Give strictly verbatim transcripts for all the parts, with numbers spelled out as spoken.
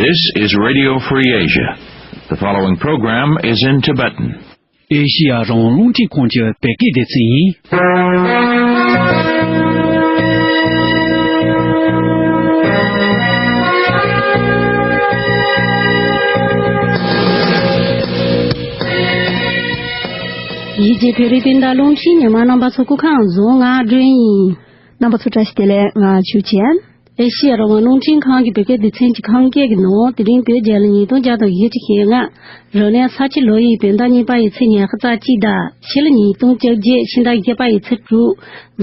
This is Radio Free Asia. The following program is in Tibetan. ཨེ་ཤི་ཡ་རང་དབང་རླུང་འཕྲིན་ཁང་གི་བོད་སྐད་སྡེ་ཚན་ཡིན། ཡིད་ཀྱི་བོད་རིགས་སྤུན་ཟླ་རླུང་འཕྲིན་ཉི་མ་རྣམ་པ་ཚོ་སྐུ་ཁམས་བཟང་། ང་སྒྲོན་ཡིན། རྣམ་པ་ཚོ་བཀྲ་ཤིས་བདེ་ལེགས། ང་ཆོས་ཅན། ཨེ་ཤི་ཡ་རང་དབང་རླུང་འཕྲིན་ཁང་གི་བོད་སྐད་སྡེ་ཚན་གྱི་ཁམས་སྐད་ཀྱི་ནང་དེ་རིང་བོད་རྒྱལ་ལོ་ཉིས་སྟོང་བརྒྱ་དང་བཞི་བཅུ་ཞེ་ལྔ། རབ་གནས་ས་བྱི་ལོ་ཡི་བོད་ཟླ་གཉིས་པ་ཡི་ཚེས་ཉི་ཤུ་རྩ་གཅིག་དང་ཕྱི་ལོ་ཉིས་སྟོང་བཅོ་བརྒྱད་ཕྱི་ཟླ་བཞི་པ་ཡི་ཚེས་དྲུག་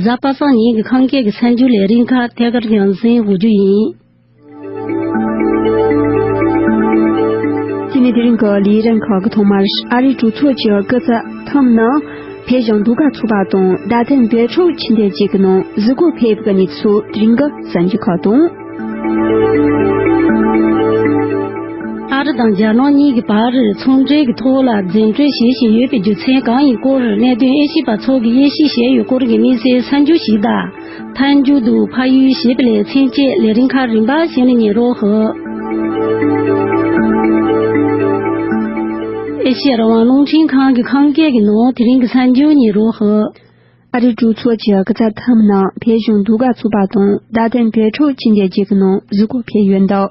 གཟའ་པ་སངས་ཉིན་གྱི་ཁམས་སྐད་ཀྱི་གསར་འགྱུར་ལས་རིམ་ཁག་ཐད་ཀར་རྒྱང་སྲིང་འགོ་འཛུགས་ཡིན། དེ་ནས་དེ་རིང་གི་ལས་རིམ་ཁག་གི་ཐོག་མར་ཨ་རིའི་གྲོས་ཚོགས་ཀྱི་སྐུ་ཚབ་ཐམ་ནང་བོད་གཞུང་ཟློས་གར་ཚོགས་པ་དང་རྡ་སྟེང་བོད་ཕྲུག་ཆེད་འདོན་ཅིག་གི་ནང་གཟིགས་སྐོར་ཕེབས་པའི་གནས་ཚུལ་དེ་རིང་གི་གསར་འགྱུར་ཁག་དང་། ཨ་རི་དང་རྒྱ་ནག་གཉིས་ཀྱི་བར་ཚོང་འབྲེལ་གྱི་ཐོག་ལ་འཛིང་གྲོས་བྱེད་བཞིན་ཡོད་པའི་རྒྱུ་མཚན་གང་ཡིན་སྐོར་གནད་དོན་དབྱེ་ཞིབ་པ་ཚོ་གིས་དབྱེ་ཞིབ་བྱས་ཡོད་སྐོར་གྱི་དམིགས་བསལ་གསར་འགྱུར་ཞིག་དང་། མཐའ་མཇུག་ཏུ་ཕ་ཡུལ་ཞེས་པའི་ལེ་ཚན་བཅས་ལས་རིམ་ཁག་རིམ་པ་བཞིན་ཉན་རོགས་ཞུ། ཨེ་ཤེ་ཡ་རང་དབང་རླུང་འཕྲིན་ཁང་གི་ཁམས་སྐད་ཀྱི་ནང་དེ་རིང་གི་གསར་འགྱུར་ཉན་རོགས་ཞུ། ཨ་རིའི་གྲོས་ཚོགས་ཀྱི་སྐུ་ཚབ་ཐམ་ནང་བོད་གཞུང་ཟློས་གར་ཚོགས་པ་དང་རྡ་སྟེང་བོད་ཕྲུག་ཆེད་འདོན་ཅིག་གི་ནང་གཟིགས་སྐོར་ཕེབས་ཡོད་འདུག་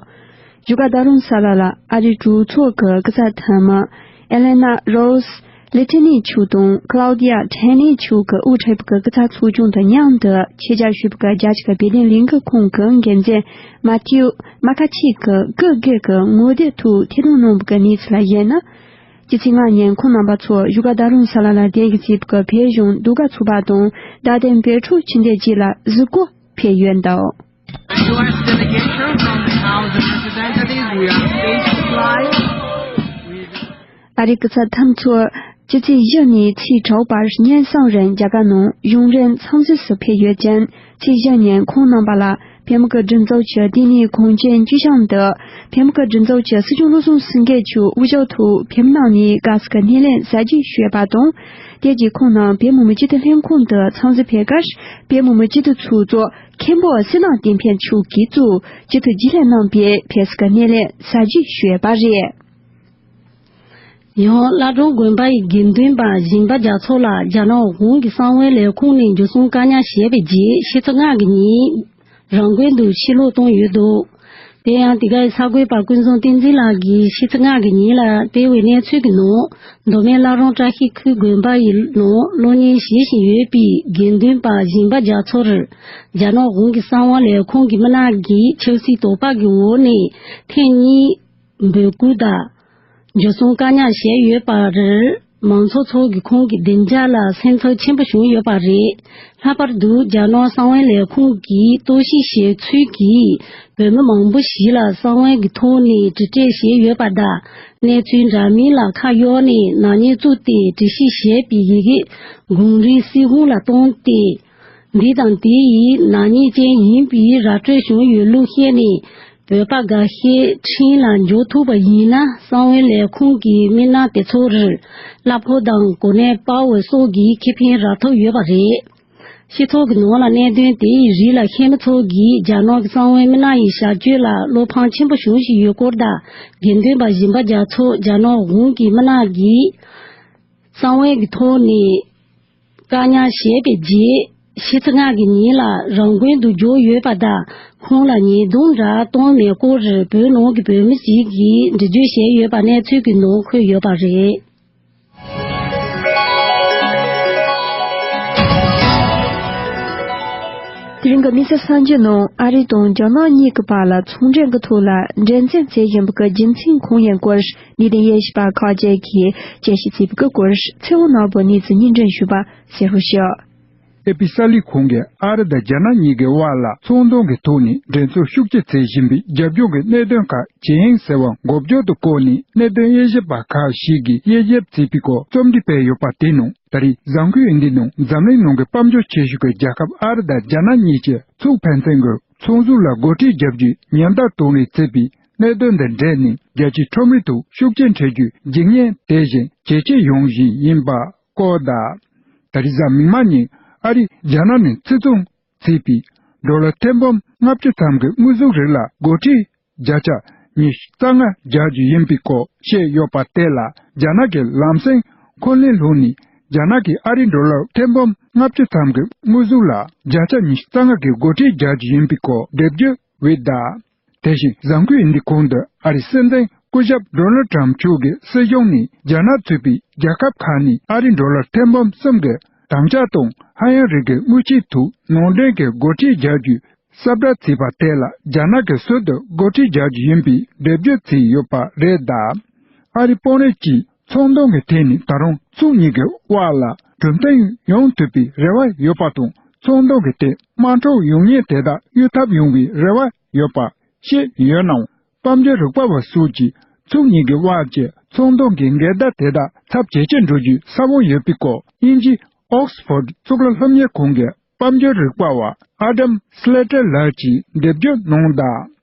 བཞུགས་སྒར་རྡ་རམ་ས་ལ་ལ་ཨ་རིའི་གྲོས་ཚོགས་ཀྱི་སྐུ་ཚབ་ཐམ་ཨེ་ལེ་ན་རོས་ལི་ཐི་ནི་མཆོག་དང་ཀ་ལའུ་ཌི་ཡ་ཐེ་ནི་མཆོག་གིས་དབུ་ཁྲིད་པའི་སྐུ་ཚབ་ཚོགས་ཆུང་དང་མཉམ་དུ་ཆེད་བཅར་ཞུས་པའི་རྒྱལ་སྤྱི་ཀྱི་བོད་དོན་ལས་འགུལ་ཁང་གི་འགན་འཛིན་མ་ཐིའུ་མ་ཁ་ཆི་གིས་སྐུ་སྒེར་གྱི་ངོ་དེབ་ཐོག་ཐད་གཏོང་གནང་བའི་གནས་ཚུལ་ལ་གཞིགས་ན། སྤྱི་ཚེས་ལྔ་ཉིན་ཁོང་རྣམ་པ་ཚོ་བཞུགས་སྒར་རྡ་རམ་ས་ལ་ལ་བསྡད་ཀྱི་བྱས་པའི་བོད་གཞུང་ཟློས་གར་ཚོགས་པ་དང་རྡ་སྟེང་བོད་ཕྲུག་ཆེད་འདོན་ཅིག་ལ་གཟིགས་སྐོར་ཕེབས་ཡོད་འདུག U S delegation from the House of Representatives, we are pleased to fly with ཨ་རིའི་སྐུ་ཚབ་ཐམ་ཚོ་སྤྱི་ཚེས་བཞི་ནས་ཚེས་དྲུག་བར་ཉིན་གསུམ་རིང་རྒྱ་གར་ནང་གཞུང་འབྲེལ་འཚམས་གཟིགས་སུ་ཕེབས་ཡོད་ཅིང་། ཚེས་བཞི་ཉིན་ཁོང་རྣམ་པ་ལ་བོད་མི་གི་སྒྲིག་འཛུགས་ཀྱི་ལྟེ་གནས་གངས་ཅན་སྐྱིད་གཤོངས་དུ་བོད་མི་གི་སྒྲིག་འཛུགས་ཀྱི་སྲིད་སྐྱོང་བློ་བཟང་སེང་གེ་མཆོག་དབུ་བཞུགས་ཐོག་བོད་མི་རྣམས་ནས་དགའ་བསུ་གི་སྣེ་ལེན་གཟབ་རྒྱས་ཞུས་པ་དང་། དེ་རྗེས་ཁོང་རྣམས་བོད་མི་མང་སྤྱི་འཐུས་ལྷན་ཁང་དུ་འཚམས་གཟིགས་ཕེབས་སྐབས་བོད་མི་མང་སྤྱི་འཐུས་ཚོགས་གཙོ་མཁན་པོ་བསོད་ནམས་བསྟན་འཕེལ་མཆོག་གིས་གཙོས་སྤྱི་འཐུས་རྒྱུན་ལས་རྣམ་པས་དགའ་བསུ་གི་སྣེ་ལེན་གཟབ་རྒྱས་ཞུས་པ་རེད། ཡང་བླ་བྲང་དགོན་པ་ཡི་དགེ་འདུན་པ་སྦྱིན་པ་རྒྱ་མཚོ་ལ་རྒྱ་ནག་དབང་གི་གསང་བའི་ལས་ཁུངས་ནས་འཇུ་བཟུང་བཀག་ཉར་བྱས་པའི་རྗེས་ཕྱི་ཚེས་ལྔ་གི་ཉིན་རང་དགོན་དུ་ཕྱིར་ལོག་བཏང་ཡོད་འདུག་དེ་ཡང་དེ་གའི་གསར་འགོད་པ་ཀུན་བཟང་བསྟན་འཛིན་ལགས་ཀྱིས་ཕྱི་ཚེས་ལྔ་གི་ཉིན་ལ་སྤེལ་བའི་གནས་ཚུལ་གྱི་ནང་མདོ་སྨད་བླ་བྲང་བཀྲ་ཤིས་ཁུལ་དགོན་པ་ཡི་ནང་སློབ་གཉེར་བྱེད་བཞིན་ཡོད་པའི་དགེ་འདུན་པ་སྦྱིན་པ་རྒྱ་མཚོར་རྒྱ་ནག་དབང་གི་གསང་བ་ལས་ཁུངས་ཀྱི་མི་སྣ་གིས་ཆབ་སྲིད་དོགས་པ་གི་འོག་ནས་ཐེངས་གཉིས་འབོད་སྐུལ་དང་། འཇུ་བཟུང་བཀག་ཉར་བྱས་ཡོད་པར། མང་ཚོགས་ཚོ་གིས་ཁོང་གི་བདེ་འཇགས་ལ་སེམས་འཚབ་ཆེན་པོ་བྱུང་ཡོད་པ་རེད། ལྷག་པར་དུ་རྒྱ་ནག་གསང་བའི་ལས་ཁུངས་ཀྱིས་རྟོག་ཞིབ་བྱས་ཚུལ་གྱིས་བོད་མི་མང་པོ་ཞིག་ལ་གསང་བའི་གི་ཐོག་ནས་དྲི་རྩད་བྱས་ཡོད་པ་དང་། གནས་ཚུལ་འདྲ་མིན་ལ་ཁ་གཡོགས་ནས་ནག་ཉེས་བཙུགས་ཏེ་དྲི་ཞིབ་བྱས་པའི་ཡི་གེ་གངས་རིའི་སྲིད་གཞུང་ལ་བཏང་སྟེ། འདི་དང་དེ་ཡིས་ནག་ཉེས་ཅན་ཡིན་པའི་ར་སྤྲོད་བྱུང་ཡོད་ལུགས་བཤད་ནས། བོད་པ་འགའ་ཤས་ཁྲིམས་ལ་འཇོག་ཐུབ་པ་ཡིན་ན་གསང་བའི་ལས་ཁུངས་ཀྱི་མི་སྣ་དེ་ཚོར་གླ་ཕོགས་དང་གོ་གནས་སྤར་བ་སོགས་ཀྱི་ཁེ་ཕན་རག་ཐབས་ཡོད་པ་རེད། སྤྱི་ཚོགས་ཀྱི་ནང་ལ་གནད་དོན་དེའི་རིགས་ལ་མཁས་མི་ཚོ་གིས་རྒྱ་ནག་གི་གསང་བའི་མི་སྣ་ཡི་བྱ་སྤྱོད་ལ་བློ་ཕམ་ཆེན་པོ་བྱུང་བཞིན་ཡོད་སྐོར་དང་། དགེ་འདུན་པ་སྦྱིན་པ་རྒྱ་མཚོ་རྒྱ་ནག་དབང་གི་མི་སྣ་གིས་གསང་བའི་གི་ཐོག་ནས། བཀག་ཉར་བྱས་པའི་རྗེས་ཕྱི་ཚེས་ལྔ་གི་ཉིན་ལ་རང་དགོན་དུ་འབྱོར་ཡོད་པ་དང་ཁོང་ལ་ཉེས་རྡུང་འདྲ་བཏང་མེད་སྐོར་བོད་ནང་གི་བོད་མི་ཞིག་གིས་འགྲེལ་བརྗོད་བྱས་ཡོད་པ་གནས་ཚུལ་གྱི་ནང་འཁོད་ཡོད་པ་རེད། དེ་རིང་གི་དམིགས་བསལ་གསར་འགྱུར་ནང་ཨ་རི་དང་རྒྱ་ནག་གཉིས་ཀྱི་བར་ལ་ཚོང་འབྲེལ་གྱི་ཐོག་ལ་འགྲན་རྩོད་བྱེད་བཞིན་པའི་རྒྱུ་མཚན་གང་ཡིན་སྐོར་གནད་དོན་དབྱེ་ཞིབ་པ་ཁག་ཅིག་གིས་དཔྱད་ཞིབ་བྱས་པའི་སྐོར་ཚེ་དབང་ནོར་བུ་གནས་ཚུལ་སྙན་སྒྲོན་ཞུས་པ་གསན་རོགས་ཞུ། ཨེ་པི་གསར་ལས་ཁང་གིས་ཨ་རི་དང་རྒྱ་ནག་གཉིས་ཀྱི་དབར་ལ་ཚོང་དོན་གྱི་ཐོག་ནས་འགྲན་རྩོད་ཤུགས་ཆེ་བྱེད་བཞིན་པའི་རྒྱབ་ལྗོངས་ཀྱི་གནད་དོན་ཁག་ཇི་ཡིན་ཟེར་བ་འགོ་བརྗོད་དུ་བཀོད་ནས་གནད་དོན་དབྱེ་ཞིབ་པ་ཁག་ཞིག་གིས་དབྱེ་ཞིབ་བྱས་པའི་སྐོར་རྩོམ་སྒྲིག་སྤེལ་ཡོད་པ་དེའི་ནང་ད་རེས་གཟའ་འཁོར་འདིའི་ནང་འཛམ་གླིང་ནང་གི་དཔལ་འབྱོར་ཆེ་ཤོས་ཀྱི་རྒྱལ་ཁབ་ཨ་རི་དང་རྒྱ་ནག་གཉིས་ཀྱི་ཚོགས་ཕན་ཚུན་གྱི་ཚོང་ཟོག་ལ་སྒོ་ཁྲལ་བརྒྱབ་རྒྱུའི་ཉེན་བརྡ་གཏོང་རེས་བྱས་པའི་གནད་དོན་དང་འབྲེལ་ནས་རྒྱལ་སྤྱིའི་ཁྲོམ་རའི་ཐོག་ཤུགས་རྐྱེན་འཕྲད་རྒྱུའི་འཇིགས་ཉེན་དེ་བཞིན་ཇེ་ཆེ་ཡོང་བཞིན་ཡིན་པ། སྐོར་དང་། ད་རེས་གཟའ་མིག་དམར་ཉིན་ཨ་རིས་རྒྱ་ནག་ནས་ཕྱིར་ཚོང་བྱས་པའི་ཌོ་ལར་ཐེར་འབུམ་ལྔ་བཅུ་ཙམ་གྱི་དངོས་ཟོག་རིགས་ལ་སྒོ་ཁྲལ་བརྒྱ་ཆ་ ཉི་ཤུ་རྩ་ལྔ་རྒྱག་རྒྱུ་ཡིན་པའི་སྐོར་བཤད་ཡོད་པ་དེ་ལ། རྒྱ་ནག་གི་ལམ་སེང་འཁོན་ལན་སློག་ནས། རྒྱ་ནག་གིས་ཨ་རིའི་ཌོ་ལར་ཐེར་འབུམ་ལྔ་བཅུ་ཙམ་གྱི་དངོས་ཟོག་ལ་བརྒྱ་ཆ་ཉི་ཤུ་རྩ་ལྔ་གི་སྒོ་ཁྲལ་རྒྱག་རྒྱུ་ཡིན་པའི་སྐོར་འགྲེལ་བརྗོད་འོས་གདའ། དེ་བཞིན་གཟའ་འཁོར་འདིའི་གོང་དུ་ཨ་རིའི་སྲིད་འཛིན་སྐུ་ཞབས་ཌོ་ནལ་ཊམ་མཆོག་གིས་སྲིད་གཞུང་ནས་རྒྱ་ནག་ཚུད་པའི་རྒྱལ་ཁབ་ཁག་ནས་ཨ་རིའི་ཌོ་ལར་ཐེར་འབུམ་གསུམ་གྱི་དམ་བཅའ་དང་ཧ་ཡང་རིགས་ཀྱི་དངུལ་ཆད་ཐོག་ནང་འདྲེན་གྱི་སྒོ་ཁྲལ་རྒྱག་རྒྱུའི་ས་བཀྲ་བརྩིས་པ་དེ་ལ། རྒྱ་ནག་གིས་ཟུར་དུ་སྒོ་ཁྲལ་རྒྱག་རྒྱུ་ཡིན་པའི་འགྲེལ་བརྗོད་བྱས་ཡོད་པ་རེད་གདའ། ཨ་རིའི་དཔོན་རིགས་ཀྱིས་ཚོང་དོན་གྱི་ཐད་ནས་ད་རུང་ཕྱོགས་གཉིས་ཀྱི་དབར་ལ་གྲོས་མཐུན་ཡོང་ཐུབ་པའི་རེ་བ་ཡོད་པ་དང་། ཚོང་དོན་གྱི་ཐད་དམག་འཁྲུག་ཡོང་ཉེན་དེ་དག་གཡོལ་ཐབས་ཡོང་བའི་རེ་བ་ཡོད་པ་བཤད་ཡོད་ནའང་། དཔལ་འབྱོར་རིག་པ་བ་སོགས་ཀྱིས་ཕྱོགས་གཉིས་ཀྱི་དབར་གྱི་ཚོང་དོན་གྱི་འགལ་ཟླ་དེ་དག་ཚབས་ཇེ་ཆེར་འགྲོ་རྒྱུའི་ས་བོན་ཡོད་པའི་སྐོར། དབྱིན་ཇིའི་ཨོག་སི་ཕོར་ཌི་གཙུག་ལག་སློབ་གཉེར་ཁང་གི་དཔལ་འབྱོར་རིག་པ་བ་ཨ་ཌམ་སི་ལེ་ཊར་ལགས་ཀྱིས་འགྲེལ་བརྗོད་གནང་གདའ།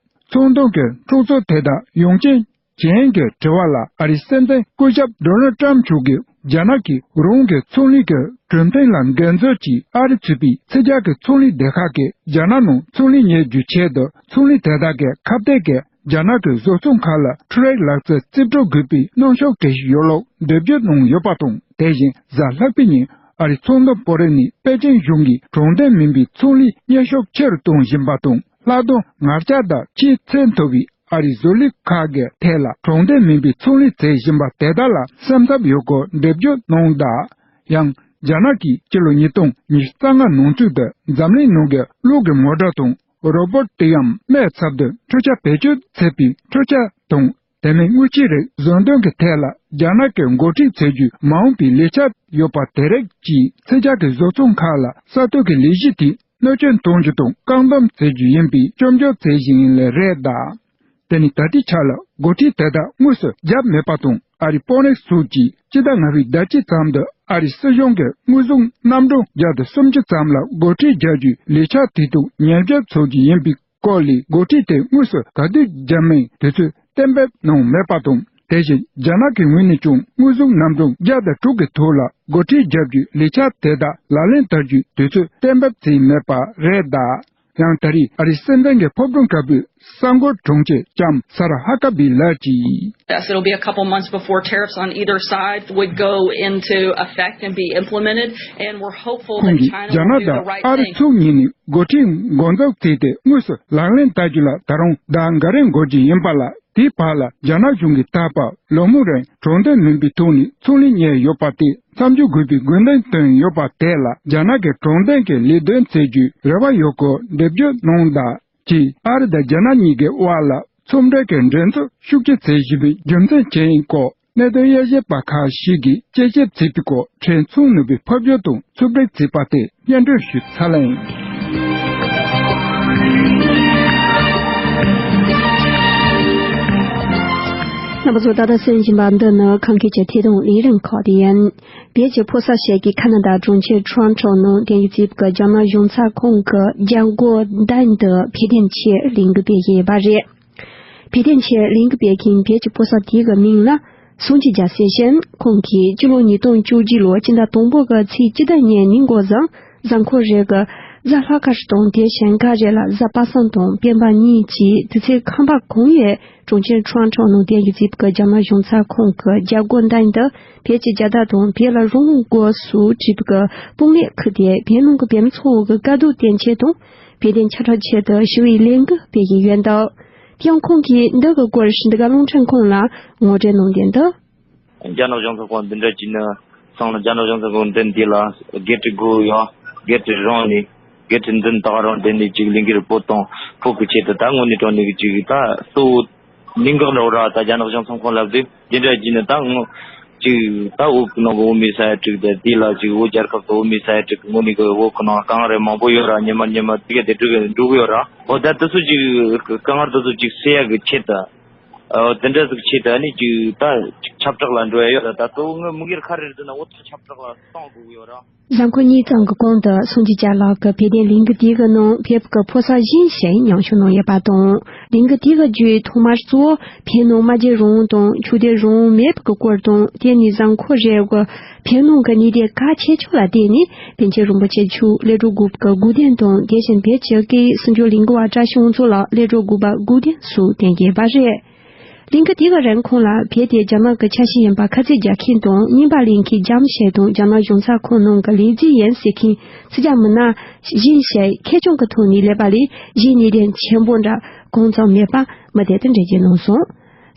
ཚོང་དོན་གྱི་འཁྲུག་རྩོད་དེ་དག་ཡོང་རྐྱེན་ཅན་གྱི་དྲི་བ་ལ། ཨ་རིའི་སྲིད་འཛིན་སྐུ་ཞབས་ཌོ་ནལ་ཊམ་མཆོག་གིས། རྒྱ་ནག་གིས་རང་གི་ཚོང་ལས་ཀྱི་གྲོས་མཐུན་ལ་འགལ་འཛོལ་གྱིས་ཨ་རི་ཚུད་པའི་ཕྱི་རྒྱལ་གྱི་ཚོང་ལས་སྡེ་ཁག་གིས་རྒྱ་ནག་ནང་ཚོང་ལས་གཉེར་རྒྱུའི་ཆེད་དུ། ཚོང་ལས་དེ་དག་གི་ཁ་གཏད་ཀྱིས་རྒྱ་ནག་གི་བཟོ་ཚོང་ཁག་ལ་འཕྲུལ་རིག་ལག་རྩལ་རྩིས་སྤྲོད་དགོས་པའི་གནོན་ཤུགས་སྤྲད་བཞིན་ཡོད་ལུགས་འགྲེལ་བརྗོད་གནང་ཡོད་པ་དང་། དེ་བཞིན་གཟའ་ལྷག་པའི་ཉིན་ཨ་རིའི་ཚོང་དོན་དཔོན་རིགས་ནས་པེ་ཅིང་གཞུང་གིས་དྲང་བདེན་མིན་པའི་ཚོང་ལས་གཉེར་ཤུགས་ཆེ་རུ་གཏོང་བཞིན་པ་དང་། ལྷག་དོན་ངར་ལྕགས་དང་ཆེས་ཚད་མཐོ་བའི་ཨ་རིའི་བཟོ་ལས་ཁག་གི་ཐད་ལ་དྲང་བདེན་མིན་པའི་ཚོང་ལས་བྱེད་བཞིན་པ་དེ་དག་ལ་སེམས་འཚབ་ཡོད་སྐོར་འགྲེལ་བརྗོད་གནང་གདའ། ཡང་རྒྱ་ནག་གིས་སྤྱི་ལོ་ཉིས་སྟོང་ཉི་ཤུ་རྩ་ལྔ་ནང་ཚུད་དུ་འཛམ་གླིང་ནང་གི་གློག་གི་མོ་ཊ་དང་རོ་བོ་ཊི་དེ་ཡང་མའི་ཚབ་ཏུ་འཕྲུལ་ཆས་བེད་སྤྱོད་བྱེད་པའི་འཕྲུལ་ཆས་དང་། དེ་མིན་དངུལ་ཆད་རིགས་བཟོ་འདོན་གྱི་ཐད་ལ་རྒྱ་ནག་གིས་འགོ་ཁྲིད་བྱེད་རྒྱུའི་མ་འོངས་པའི་ལས་འཆར་ཡོད་པ་དེ་རིགས་ཀྱིས་ཕྱི་རྒྱལ་གྱི་བཟོ་ཚོང་ཁག་ལ་ས་སྟོད་ཀྱི་ལས་གཞི་དེ་གནོད་སྐྱོན་གཏོང་རྒྱུ་དང་བཀག་སྡོམ་བྱེད་རྒྱུ་ཡིན་པའི་སྐྱོན་བརྗོད་བྱེད་བཞིན་ཡིན་ལེ་རེད་གདའ། དེ་ནི་ད་ལྟའི་ཆ་ལ་སྒོ་ཁྲལ་དེ་དག་དངོས་སུ་བརྒྱབ་མེད་པ་དང་། ཨ་རིའི་དཔོན་རིགས་སོགས་ཀྱིས་སྤྱི་ཟླ་ལྔ་པའི་ཟླ་དཀྱིལ་ཙམ་དུ་ཨ་རིའི་སྲིད་གཞུང་གི་དངོས་ཟོག་གནམ་གྲངས་བརྒྱ་དང་སུམ་ཅུ་ཙམ་ལ་སྒོ་ཁྲལ་རྒྱག་རྒྱུའི་ལས་འཆར་དེ་དག་ཉེར་བརྒྱད་ཚོགས་རྒྱུ་ཡིན་པའི་སྐོར་ལས། སྒོ་ཁྲལ་དེ་དངོས་སུ་ག་དུས་བརྒྱབ་མིན་དུས་ཚོད་གཏན་འབེབས་གནང་མེད་པ་དང་། དེ་བཞིན་རྒྱ་ནག་གི་ངོས་ནས་ཀྱང་དངོས་ཟོག་གནམ་གྲངས་བརྒྱ་དང་དྲུག་གི་ཐོག་ལ་སྒོ་ཁྲལ་རྒྱག་རྒྱུའི་ལས་འཆར་དེ་དག་ལག་ལེན་བསྟར་རྒྱུའི་དུས་ཚོད་གཏན་འབེབས་བྱས་མེད་པ་རེད་གདའ། ཡང་ད་རེས་ཨ་རིའི་སྲིད་འཛིན་གྱི་ཕོ་བྲང་དཀར་པོའི་གསར་འགོད་དྲུང་ཆེ་ལྕམ་ས་ར་ཧ་ཀ་བི་ལགས་ཀྱིས། Yes, it'll be a couple months before tariffs on either side would go into effect and be implemented, and we're hopeful that China will do the right thing. ཁོང་གིས་རྒྱ་ནག་དང་ཨ་རི་ཕྱོགས་གཉིས་ནས་སྒོ་ཁྲལ་འགོ་འཛུགས་བྱས་ཏེ་དངོས་སུ་ལག་ལེན་བསྟར་རྒྱུ་ལ་ད་རུང་ཟླ་འགའ་རེ་འགོར་རྒྱུ་ཡིན་པ་ལ། དེའི་བར་ལ་རྒྱ་ནག་གཞུང་གིས་ད་བར་ལོ་མང་རིང་དྲང་བདེན་མིན་པའི་ཐོག་ནས་ཚོང་ལས་གཉེར་ཡོད་པ་དེ་མཚམས་འཇོག་དགོས་པའི་དགོས་འདུན་བཏོན་ཡོད་པ་དེ་ལ་རྒྱ་ནག་གིས་དྲང་བདེན་གྱི་ལས་དོན་བྱེད་རྒྱུའི་རེ་བ་ཡོད་སྐོར་འགྲེལ་བརྗོད་གནང་གདའ། ཅེས་ཨ་རི་དང་རྒྱ་ནག་གཉིས་ཀྱི་དབར་ལ་ཚོང་འབྲེལ་གྱི་འགྲན་རྩོད་ཤུགས་ཆེ་བྱེད་བཞིན་པའི་རྒྱུ་མཚན་ཅི་ཡིན་སྐོར། གནད་དོན་དབྱེ་ཞིབ་པ་ཁག་ཞིག་གིས་དཔྱད་ཞིབ་བྱས་པའི་སྐོར། ཕྲན་ཚོགས་ནུས་པའི་ཕབ་སྒྱུར་དང་ཕྱོགས་སྒྲིག་བྱས་པ་དེ་སྙན་སྒྲོན་ཞུས་ཚར་ལེ་ཡིན། རྣམ་པ་ཚོ་ད་ལྟ་གསན་བཞིན་པ་འདི་ནི་ཁམས་སྐད་ཀྱི་ཐད་གཏོང་ལས་རིམ་ཁག་དེ་ཡིན། བོད་ཀྱི་ཕོ་གསར་ཞིག་གིས་ཁ་ན་ཌ་གྲོང་ཁྱེར་ཊོ་རོན་ཊོ་ནང་དེང་གི་རྩིས་ཀྱི་རྒྱ་ནག་གཞུང་ཚབ་ཁང་གི་རྒྱལ་སྒོ་མདུན་དུ་བོད་དོན་ཆེད་ལས་འགུལ་སྤེལ་བཞིན་ཡོད་པ་རེད། བོད་དོན་ཆེད་ལས་འགུལ་སྤེལ་མཁན་བོད་ཀྱི་ཕོ་གསར་དེ་གི་མིང་ལ་སངས་རྒྱས་རྒྱལ་ཟེར་ཞིང་། ཁོང་གིས་སྤྱི་ལོ་ཉིས་སྟོང་བཅུ་གཅིག་ལོའི་སྤྱི་ཟླ་དང་པོ་གི་ཚེས་བཅུ་དང་གཉིས་ཉིན་འགོ་བཟུང་གཟའ་འཁོར་རེ་གི་གཟའ་ལྷག་དཀར་དང་དེ་བཞིན་འགའ་རེ་ལ་གཟའ་པ་སངས་དང་སྤེན་པ་གཉིས་ཀྱི་དུས་ཚོད་ཁང་པ་གང་ཡོད་གྲོང་ཁྱེར་ཊོ་རོན་ཊོ་ནང་དེང་གི་རྩིས་ཀྱི་རྒྱ་ནག་གཞུང་ཚབ་ཁང་གི་རྒྱལ་སྒོ་མདུན་དུ་བོད་ཀྱི་རྒྱལ་དར་དང་བོད་ལ་རང་དབང་དགོས་སུ་བྲིས་པའི་དཔུང་ལས་ཁུར་ཏེ་བོད་ནང་གི་བོད་མི་ཚོ་གི་དཀའ་སྡུག་དོན་ཆེད་དང་བོད་དོན་ཁྱབ་བསྒྲགས་ཆེད་དུ་ཞི་བའི་ལས་འགུལ་སྤེལ་བཞིན་ཡོད་འདུག་དེ་ཡང་ཁོང་གིས་འདི་གི་སྐོར་འདི་ག་རླུང་འཕྲིན་ཁང་ལ་ངོ་སྤྲོད་གནང་དོན་དུ། རྒྱ་ནག་གཞུང་ཚབ་ཁང་འདི་འདྲ་བྱས་ན་སང་ལ་རྒྱ་ནག་གཞུང་ཚབ་ཁང་མདུན་འདི་ལ་སྒེར་གྱི་སྒོ་ཡང་སྒེར་གྱི་རང་ནས་སྒེར་གྱི་མདུན་ཐག་རང་བསྡད་ནས་ཅིག་ལས་འགུལ་སྤོ་དང་སྤོ་གི་ཆེད་དུ་ད་དངོས་གནས་དྲང་གནས་ཀྱི་ཅིག་ད་གཙོ་བོ་གནད་འགག་འདྲ་བོ་ར་ད་རྒྱ་ནག་གཞུང་ཚབ་ཁང་ལབ་དུས་འདི་འདྲ་བྱས་ན་ད་ངོ་ཅིག་ད་བོད་ཀྱི་ནང་གི་བོད་མི་ས་ཡ་དྲུག་དང་དེ་ལ་ཅིག་བོད་རྒྱལ་ཁབ་ཏུ་བོད་མི་ས་ཡ་དྲུག་གི་ངོས་ནས་གི་བོད་ཀྱི་ནང་དཀའ་ངལ་རེ་མང་པོ་ཡོད་ར། ཉི་མ་ཉི་མ་དེ་ག་དེ་འགྲོ་གི་འགྲོ་གི་ཡོད་ར། འོ་ད་དེ་ཚོ་ཅིག་དཀའ་ངལ་དེ་ཚོ་ཅིག་སེལ་ཡག་གི་ཆེད་དུ། ཨོ་དེ་འདྲ་ཟིག་ཆེད་དུ་ནི་ཅིག་ད་ཁྱབ་བསྒྲགས་ལ་འགྲོ་ཡ་ཡོད་ར། ད་གཙོ་བོ་ངའི་དམིགས་ཡུལ་ག་རེ་རེད་ཟེར་ན་འོ་ད་ཁྱབ་བསྒྲགས་ལ་གཏོང་དགོས་ཡོད་ར། གཟའ་འཁོར་གཉིས་ཙམ་གྱི་གོང་དུ་སངས་རྒྱས་སྐྱབས་ལགས་ཀྱིས་བོད་དོན་ལས་འགུལ་དེ་གི་ནང་བོད་ཀྱི་ཕོ་གསར་གཞན་ཞིག་མཉམ་ཞུགས་གནང་ཡོད་པ་དང་། ལས་འགུལ་དེ་གི་བརྒྱུད་ཐོག་མར་གཙོ་བོ་བོད་ནང་སྨྲ་བརྗོད་རང་དབང་དང་ཆོས་དད་རང་དབང་མེད་པའི་སྐོར་དང་། དེ་ནས་གཟའ་འཁོར་རེ་གི་བོད་ནང་གི་གནས་སྟངས་གལ་ཆེ་ཤོས་ལ་བརྟེན་ནས་པཎ་ཆེན་རིན་པོ་ཆེ་མཆོག་གླེ་སྒྲོན་དགོན་པའི་སྐུ་གདན་དང་། དེ་བཞིན་བོད་ཀྱི་སྐད་སྲུང་སྐྱོབ་ལས་འགུལ་བ་བཀྲ་ཤིས་དབང་ཕྱུག་ལགས་གླེ་སྒྲོན་དགོན་པའི་སྐུ་གདན་སོགས་བསྟན་གྱི་ཡོད་པ་རེད། གཏན་འཁེལ་དེ་ག་རིང་ཁོང་ལ་བོད་དེ་རྒྱ་ནག་གི་ཆ་ཤས་ཡིན་པ་ཁ་གསལ་རྒྱག་མཁན་དང་། རྔན་པ་ལེན་མཁན་རྒྱ་མི་ཞིག་དང་། རྒྱ་ནག་གཞུང་ཚབ་ཁང་ནང་གི་ལས་བྱེད་ཡིན་ཟེར་མཁན་ཕྱི་རྒྱལ་མི་སྣ་གཞན་ཞིག་ཁེར་རྐྱང་གི་ཐོག་ནས་སླེབས་པ་ལས། གཞན་གནད་དོན་ཆེན་པོ་འདྲ་གང་ཙམ་མེད་པ་མི་སྡེ་དེ་འགྲེལ་བརྗོད་གནང་སོང་།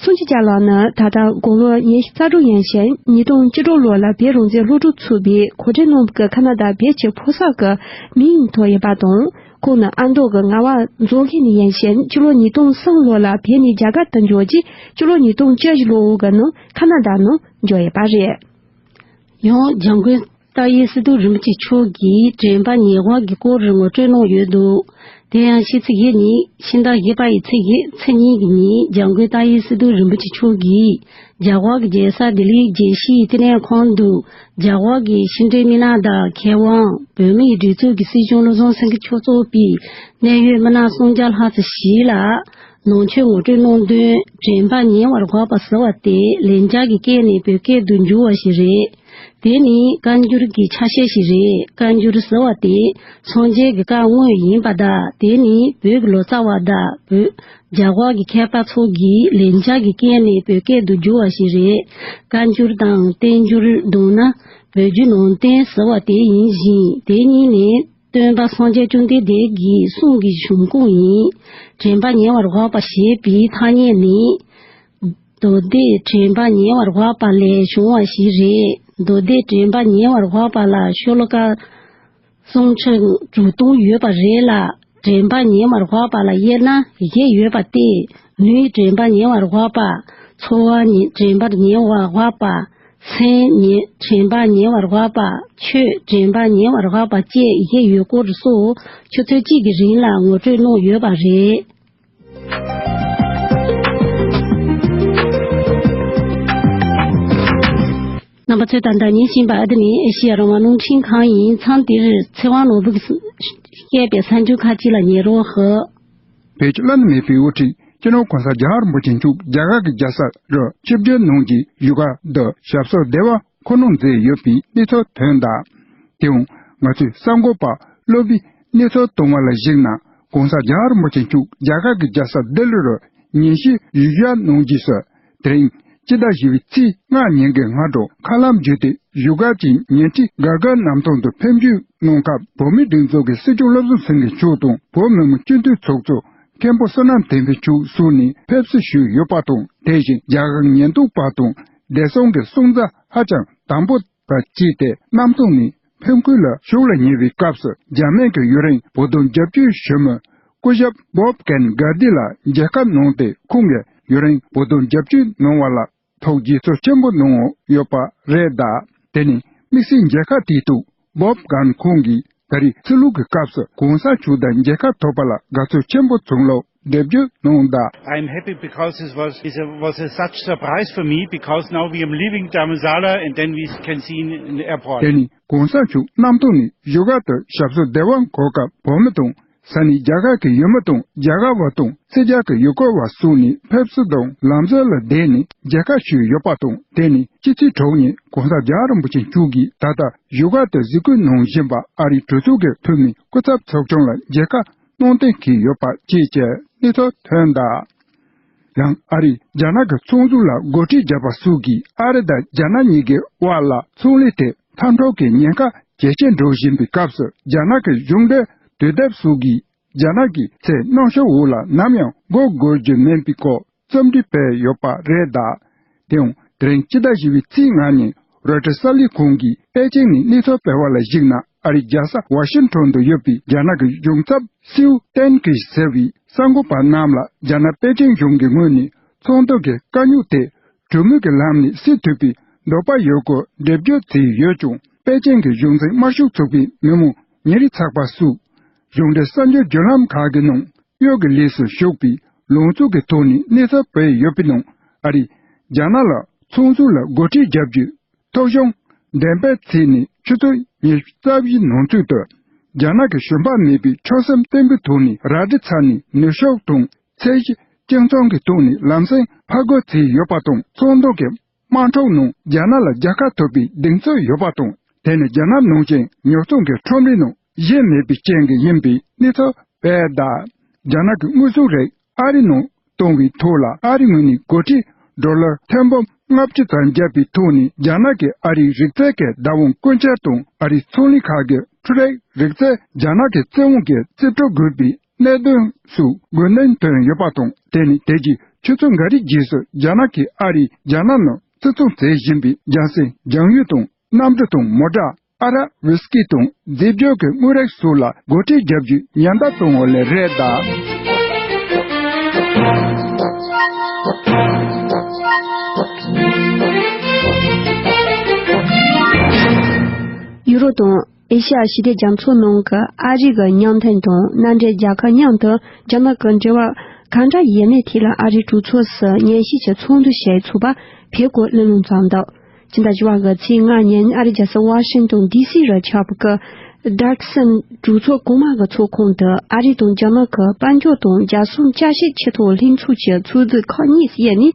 སངས་རྒྱས་སྐྱབས་ལགས་ནི་ད་ལྟ་དགུང་ལོ་ཉི་ཤུ་རྩ་དྲུག་ཡིན་ཞིང་། ཉིས་སྟོང་བཅུ་དྲུག་ལོ་ལ་བོད་རང་བཙན་སློབ་ཕྲུག་ཚོགས་པས་གོ་སྒྲིག་གནང་བའི་ཁ་ན་ཌ་བོད་ཀྱི་ཕོ་གསར་གྱི་མིང་ཐོག་ཡོད་པ་དང་། ཁོང་ནི་ཨ་མདོ་གི་རྔ་བ་རྫོང་ཁྱེར་ནས་ཡིན་ཞིང་། སྤྱི་ལོ་ཉིས་སྟོང་གསུམ་ལོ་ལ་བོད་ནས་རྒྱ་གར་དུ་འབྱོར་རྗེས། སྤྱི་ལོ་ཉིས་སྟོང་བཅུ་བཞི་ལོའི་ནང་ཁ་ན་ཌ་ནང་འབྱོར་ཡོད་པ་རེད། ཡང་འཇམ་མགོན་ཏཱ་ཡེ་སི་ཏུ་རིན་པོ་ཆེ་མཆོག་གིས་དྲན་པ་ཉེ་བ་གི་སྐོར་ངོ་སྤྲོད་གནང་ཡོད་འདུག་དེ་ཡང་ཕྱི་ཚེས་བཞི་ཉིན། ཕྱི་ཟླ་བཞི་པ་ཡི་ཚེས་བཞི་ཚེས་གཉིས་ཀྱི་ཉིན། འཇམ་མགོན་ཏཱ་ཡེ་སི་ཏུ་རིན་པོ་ཆེ་མཆོག་གིས་རྒྱ་གར་གྱི་རྒྱལ་ས་ལྡི་ལིའི་རྒྱལ་སྤྱིའི་ལྟེ་གནས་ཁང་དུ། རྒྱ་གར་གྱི་ཕྱི་འབྲེལ་མི་སྣ་དང་། མཁས་དབང་། བོད་མིའི་སྒྲིག་འཛུགས་ཀྱི་སྲིད་སྐྱོང་བློ་བཟང་སེང་གེ་མཆོག་གཙོས་པའི་གནད་ཡོད་མི་སྣ་སུམ་བརྒྱ་ལྷག་ཙམ་ཞིག་ལ་ནང་ཆོས་ངོ་སྤྲོད་གནང་དོན། དྲན་པ་ཉེ་བར་བཞག་པ་ཟེར་བ་དེ་ལན་ཆགས་ཀྱི་སྐད་ནས་བོད་སྐད་དུ་བསྒྱུར་བ་ཞིག་རེད། དེ་ནི་བཀའ་འགྱུར་གྱི་ཆ་ཤས་ཤིག་རེད། བཀའ་འགྱུར་ཟེར་བ་དེ་སངས་རྒྱས་ཀྱི་བཀའ་དངོས་ཡིན་པ་དང་། དེ་ནི་བོད་ཀྱི་ལོ་ཙཱ་བ་དང་། བོད་རྒྱ་གར་གྱི་མཁས་པ་ཚོ་གིས་ལན་ཆགས་ཀྱི་སྐད་ནས་བོད་སྐད་དུ་བསྒྱུར་བ་ཞིག་རེད། བཀའ་འགྱུར་དང་བསྟན་འགྱུར་བསྡོམས་ན་བོད་བསྒྱུར་ནང་བསྟན་ཟེར་བ་དེ་ཡིན་ཞིང་། དེ་གཉིས་ནི་སྟོན་པ་སངས་རྒྱས་བཅོམ་ལྡན་འདས་ཀྱི་གསུང་གི་བྱུང་ཁུངས་ཡིན། དྲན་པ་ཉེ་བར་བཞག་པ་ཞེས་པའི་ཐ་སྙད་ནི། མདོ་སྡེ་དྲན་པ་ཉེ་བར་བཞག་པ་ལས་བྱུང་བ་ཞིག་རེད། མདོ་སྡེ་དྲན་པ་ཉེ་བར་བཞག་པ་ལ་ཤོ་ལོ་ཀ་སུམ་ཁྲི་དྲུག་སྟོང་ཡོད་པ་རེད་ལ། དྲན་པ་ཉེ་བར་བཞག་པ་ལ་དབྱེ་ན་བཞི་ཡོད་པ་སྟེ། ལུས་དྲན་པ་ཉེ་བར་བཞག་པ། ཚོར་བ་ཉེ་དྲན་པ་ཉེ་བར་བཞག་པ། སེམས་ཉེ་དྲན་པ་ཉེ་བར་བཞག་པ། ཆོས་དྲན་པ་ཉེ་བར་བཞག་པ་བཅས་བཞི་ཡོད་སྐོར་སོགས་ཆུ་ཚོད་གཅིག་གི་རིང་ལ་ངོ་སྤྲོད་གནང་ཡོད་པ་རེད། རྣམ་པ་ཚོས་ད་ལྟ་ཉན་བཞིན་པ་འདི་ནི་ཨེ་ཤེ་ཡ་རང་དབང་རླུང་འཕྲིན་ཁང་ཡིན། མཚམས་འདིར་ཚེ་དབང་ནོར་བུ་གིས་བཤད་པའི་གསར་འགྱུར་ཁག་ཅིག་ལ་ཉན་རོགས་ཞུ། བོད་ཀྱི་བླ་ན་མེད་པའི་དབུ་ཁྲིད་སྤྱི་ནོར་༧གོང་ས་༧རྒྱལ་བ་རིན་པོ་ཆེ་མཆོག་རྒྱ་གར་གྱི་རྒྱལ་ས་རུ་ཆིབས་བསྒྱུར་གནང་རྗེས། བཞུགས་སྒར་དུ་ཞབས་སོར་བདེ་བར་འཁོད་གནང་མཛད་ཡོད་པའི་གནས་ཚུལ་ཐོན་གདའ། དེའང་ང་ཚོའི་གསར་འགོད་པ་བློ་བྷེས་གནས་ཚུལ་བཏང་བ་ལ་གཞིགས་ན། ༧གོང་ས་༧རྒྱལ་བ་རིན་པོ་ཆེ་མཆོག་རྒྱ་གར་གྱི་རྒྱལ་ས་ལྡི་ལི་རུ་ཉིན་ཤས་བཞུགས་ཞག་གནང་རྗེས་སུ། དེ་རིང་སྤྱི་ཟླ་བཞི་པའི་ཚེས་ལྔ་ཉིན་གྱི་སྔ་དྲོ་མཁའ་ལམ་བརྒྱུད་དེ་བཞུགས་སྒར་གྱི་ཉེ་འཁྲིས་སྒར་སྒར་གནམ་ཐང་དུ་ཕེབས་འབྱོར་གནང་སྐབས། བོད་མིའི་སྒྲིག་འཛུགས་ཀྱི་སྲིད་སྐྱོང་བློ་བཟང་སེང་གེ་མཆོག་དང་། བོད་མི་མང་སྤྱི་འཐུས་ཚོགས་གཙོ་མཁན་པོ་བསོད་ནམས་བསྟན་འཕེལ་མཆོག་སོགས་ནས་ཕེབས་བསུ་ཞུས་ཡོད་པ་དང་། དེ་བཞིན་རྒྱ་གར་ཉེན་རྟོག་པ་དང་བདེ་སྲུང་གི་སྲུང་བརྩི་ཧ་ཅང་དམ་པོ་དང་བཅས་ཏེ། གནམ་ཐང་ནས་ཕེབས་འཁོར་ལ་ཞུགས་ལ་ཉེ་བའི་སྐབས་སུ། རྒྱ་མི་གི་ཡུ་རེན་བོད་དོན་རྒྱབ་སྐྱོར་ཞུ་མི་སྐུ་ཞབས་བོབ་ཀན་གྷ་དི་ལ་མཇལ་ཁ་གནང་སྟེ། ཁོང་གིས་ཡུ་རེན་བོད་དོན་རྒྱབ་སྐྱོར་གནང་བ་ལ་ཐུགས་དགྱེས་ཚོར་ཆེན་པོ་གནང་ཡོད་པ་རེད་གདའ། དེ་ནི་དམིགས་བསལ་མཇལ་ཁ་དེའི་ཐོག་བོབ་ཀན་ཁོང་གིས་ད་རེས་ཚུར་ལོག་གི་སྐབས་སུ་གོང་ས་མཆོག་དང་མཇལ་ཁ་ཐོབ་པ་ལ་དགའ་ཚོར་ཆེན་པོ་བྱུང་ལོ། འདེབས་རྒྱུ་གནང་གདའ། I'm happy because it was, it was a such surprise for me, because now we are leaving Dharamsala and then we can see in, in the airport. དེ་ནི་གོང་ས་མཆོག་གནམ་ཐང་ནས་བཞུགས་སྒར་དུ་ཞབས་སོར་བདེ་བར་འཁོད་སྐབས། བོད་མི་དང་ས་གནས་རྒྱ་གར་གྱི་ཡུལ་མི་དང་རྒྱ་གར་བ་དང་། ཕྱི་རྒྱལ་གྱི་ཡུལ་སྐོར་བ་སོགས་ནས་ཕེབས་བསུ་དང་ལམ་ཟུར་ལ་བསྡད་ནས་མཇལ་ཁ་ཞུས་ཡོད་པ་དང་། དེ་ནི་སྤྱི་ཚེས་དྲུག་ཉིན་གོང་ས་རྒྱལ་བ་རིན་པོ་ཆེ་མཆོག་གིས་ད་ལྟ་བཞུགས་སྒར་དུ་གཟིགས་སྐོར་གནང་བཞིན་པ་ཨ་རིའི་གྲོས་ཚོགས་ཀྱི་འཐུས་མི་སྐུ་ཚབ་ཚོགས་ཆུང་ལ་མཇལ་ཁ་གནང་གཏན་འཁེལ་ཡོད་པ་བཅས་ཀྱི་གནས་ཚུལ་ཐོན་གདའ། ཡང་ཨ་རིས་རྒྱ་ནག་གི་ཚོང་ཟོག་ལ་སྒོ་ཁྲལ་བརྒྱབ་པ་སོགས་ཀྱིས་ཨ་རི་དང་རྒྱ་ནག་གཉིས་ཀའི་དབར་ལ་ཚོང་ལས་ཐད་མཐའ་འཁྱོངས་ཀྱི་ཉེན་ཁ་ཇེ་ཆེར་འགྲོ་བཞིན་པའི་སྐབས་སུ། རྒྱ་ནག་གི་གཞུང་འབྲེལ་དུས་དེབ་སོགས་ཀྱིས་རྒྱ་ནག་གི་ཚེ་གནམ་གཤིས་འོག་ལ་ནམ་ཡང་སྒོ་སྒོར་རྒྱུ་མིན་པའི་སྐོར་རྩོམ་སྒྲིག་སྤེལ་ཡོད་པ་རེད་གདའ། དེའང་དེ་རིང་སྤྱི་ཟླ་བཞི་པའི་ཚེས་ལྔ་ཉིན་རོའི་ཊར་གསར་ལས་ཁང་གིས་པེ་ཅིང་ནས་གནས་ཚུལ་སྤེལ་བ་ལ་གཞིགས་ན། ཨ་རིའི་རྒྱལ་ས་ཝ་ཤིང་ཊོན་དུ་ཡོད་པའི་རྒྱ་ནག་གི་གཞུང་ཚབ་སིའུ་ཏན་ཀི་ཟེར་བའི་གསར་འགོད་པ་རྣམས་ལ། རྒྱ་ནག་པེ་ཅིང་གཞུང་གི་ངོས་ནས་ཚོང་དོན་གྱི་དཀའ་རྙོག་དེ་གྲོས་མོལ་གྱི་ལམ་ནས་སེལ་ཐུབ་པའི་འདོད་པ་ཡོད་སྐོར་འགྲེལ་བརྗོད་བྱས་ཡོད་ཀྱང་། པེ་ཅིང་གི་གཞུང་འཛིན་དམར་ཤོག་ཚོགས་པའི་མི་མང་ཉིན་རེའི་ཚགས་པར་སོགས་གཞུང་འབྲེལ་གསར་འགྱུར་བརྒྱུད་ལམ་ཁག་གི་ནང་། གཡོག་གི་ལས་སུ་ཞུགས་པའི་ལུང་ཚུགས་ཀྱི་ཐོག་ནས་གནས་ཚུལ་སྤེལ་ཡོད་པའི་ནང་། ཨ་རིས་རྒྱ་ནག་ལ་ཚོང་ཟོག་ལ་སྒོ་ཁྲལ་བརྒྱབ་རྒྱུའི་ཐོ་གཞུང་འགྲེམས་སྤེལ་བྱས་ནས་ཆུ་ཚོད་ཉི་ཤུ་རྩ་བཞིའི་ནང་ཚུད་དུ། རྒྱ་ནག་གི་ཞུམ་པ་མེད་པའི་ཆོད་སེམས་བརྟན་པོའི་ཐོག་ནས་རལ་གྲི་འཚར་ནས་ནུས་ཤུགས་དང་ཚད་གཞི་གཅིག་མཚུངས་ཀྱི་ཐོག་ནས་ལམ་སེང་ཕར་རྒོལ་བྱས་ཡོད་པ་དང་། ཚོང་དོན་གྱི་དམག་འཁྲུག་ནང་རྒྱ་ནག་ལ་རྒྱལ་ཁ་ཐོབ་པའི་གདེང་ཚོད་ཡོད་པ་དང་། དེ་ནི་རྒྱ་ནག་ནང་བཞིན་ཉོ་ཚོང་གི་ཁྲོམ་རའི་ནང་གཞན་མེད་པའི་རྐྱེན་གྱིས་ཡིན་པའི་གནས་ཚུལ་སྤེལ་གདའ། རྒྱ་ནག་གི་དངོས་ཟོག་རིགས་ཨ་རིའི་ནང་ གཏོང་བའི་ཐོག་ལ་ཨ་རིའི་ངོས་ནས་འགོ་ཁྲིད་ཌོ་ལར་ཐེར་འབུམ་ལྔ་བཅུ་ཙམ་བརྒྱབ་པའི་ཐོག་ནས་རྒྱ་ནག་གིས་ཨ་རིའི་རིག་རྩལ་གྱི་བདག་དབང་བཀོད་འཆར་དང་ཨ་རིའི་ཚོང་ལས་ཁག་གི་འཕྲུལ་རིག་རིག་རྩལ་རྒྱ་ནག་གི་བཙན་དབང་གིས་རྩིས་སྤྲོད་དགོས་པའི་གནད་དོན་སོགས་དགོས་འདུན་བཏོན་ཡོད་པ་དང་། དེ་ནི་དེ་རྗེས་ཆུ་ཚོད་འགའ་རེའི་རྗེས་སུ་རྒྱ་ནག་གིས་ཨ་རིས་རྒྱ་ནག་ནང་བཙུགས་ཚོང་བྱེད་བཞིན་པའི་རྒྱ་སེ་རྒྱང་ཡུལ་དང་གནམ་གྲུ་དང་མོ་ཊ། ཨ་རག་ཝི་སི་ཀི་དང་རྫས་སྦྱོར་གྱི་དངོས་རིགས་སོགས་ལ་སྒོ་ཁྲལ་རྒྱག་རྒྱུའི་ཉེན་བརྡ་བཏང་བ་ལས་རེད་གདའ། ཡུ་རོབ་དང་ཨེ་ཤ་ཡ་ཞི་བདེ་རྒྱ་མཚོ་ནང་གི་ཨ་རི་གི་མཉམ་མཐུན་དང་མནའ་འབྲེལ་རྒྱལ་ཁབ་མཉམ་དུ་རྒྱ་ནག་གི་འབྲེལ་བ་ག་འདྲ་ཡོད་མེད་ཐད་ལ་ཨ་རིའི་གྲོས་ཚོགས་སུ་ཉན་ཞིབ་ཀྱི་ཚོགས་འདུ་ཞིག་ཚོགས་པ་བོད་སྐོར་གླེང་སློང་བྱུང་འདུག་ཕྱི་ཟླ་བཞི་པ་གི་ཚེས་ལྔ་ཉིན་ཨ་རིའི་རྒྱལ་ས་ཝ་ཤིང་ཏོན་ཌི་སི་རུ་ཆགས་པའི་ཌག་སན་གྲོས་ཚོགས་གོང་མ་གི་ཚོགས་ཁང་དུ་ཨ་རི་དང་རྒྱ་ནག་གི་དཔལ་འབྱོར་དང་རྒྱལ་སྲུང་བསྐྱར་ཞིབ་ཆེད་ཐོག་ལྷན་ཚོགས་ཀྱི་ཚོགས་འདུ་ཁག་གཉིས་སུ་ཡོད་ནས།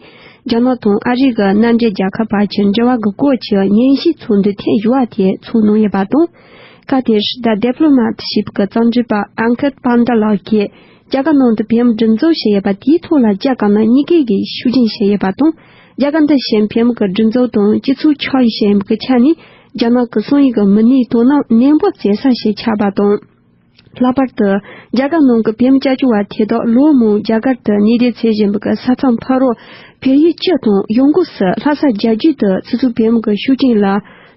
རྒྱ་ནག་དང་ཨ་རི་གི་མནའ་འབྲེལ་རྒྱལ་ཁབ་བར་གྱི་འབྲེལ་བ་གི་སྐོར་གྱི་ཉན་ཞིབ་ཚོགས་འདུ་ཐེངས་བཞི་པ་དེ་ཚོགས་གནང་ཡོད་པ་དང་། སྐབས་དེར་The Diplomat ཞེས་པའི་གི་རྩོམ་སྒྲིག་པ་ཨང་ཁེད་པཱན་ད་ལགས་ཀྱིས། རྒྱ་གར་ནང་དུ་བོད་མི་སྒྲིག་འཛུགས་བྱས་ཡོད་པ་དེའི་ཐོག་ལ་རྒྱ་དཀར་ནག་གཉིས་ཀའི་གི་ཤུགས་རྐྱེན་བྱས་ཡོད་པ་དང་། རྒྱ་གར་འདི་བཞིན་བོད་མི་གི་སྒྲིག་འཛུགས་དང་སྤྱི་ཚོགས་ཆགས་ཡིག་བྱས་ཡིན་པའི་གི་ཆ་ནས་རྒྱ་ནག་གི་གསང་ཡིག་གི་མི་སྣའི་དོ་སྣང་ནན་པོ་བྱེད་ས་ཞིག་ཆགས་པ་དང་། ལྷག་པར་དུ་རྒྱ་གར་ནང་གི་བོད་མི་སྐྱབས་བཅོལ་བ་དེ་དག་ལོ་མང་རྒྱ་གར་དུ་གནས་སྡོད་བྱེད་བཞིན་པའི་གི་ས་མཚམས་ཕ་རོལ་བོད་ཡིག་སྤྱི་དང་ཡོང་སྒོ་སུ་ལྷ་ས་རྒྱ་རྒྱུད་དུ་སོ་སོའི་བོད་མི་གི་ཤུགས་རྐྱེན་ལ་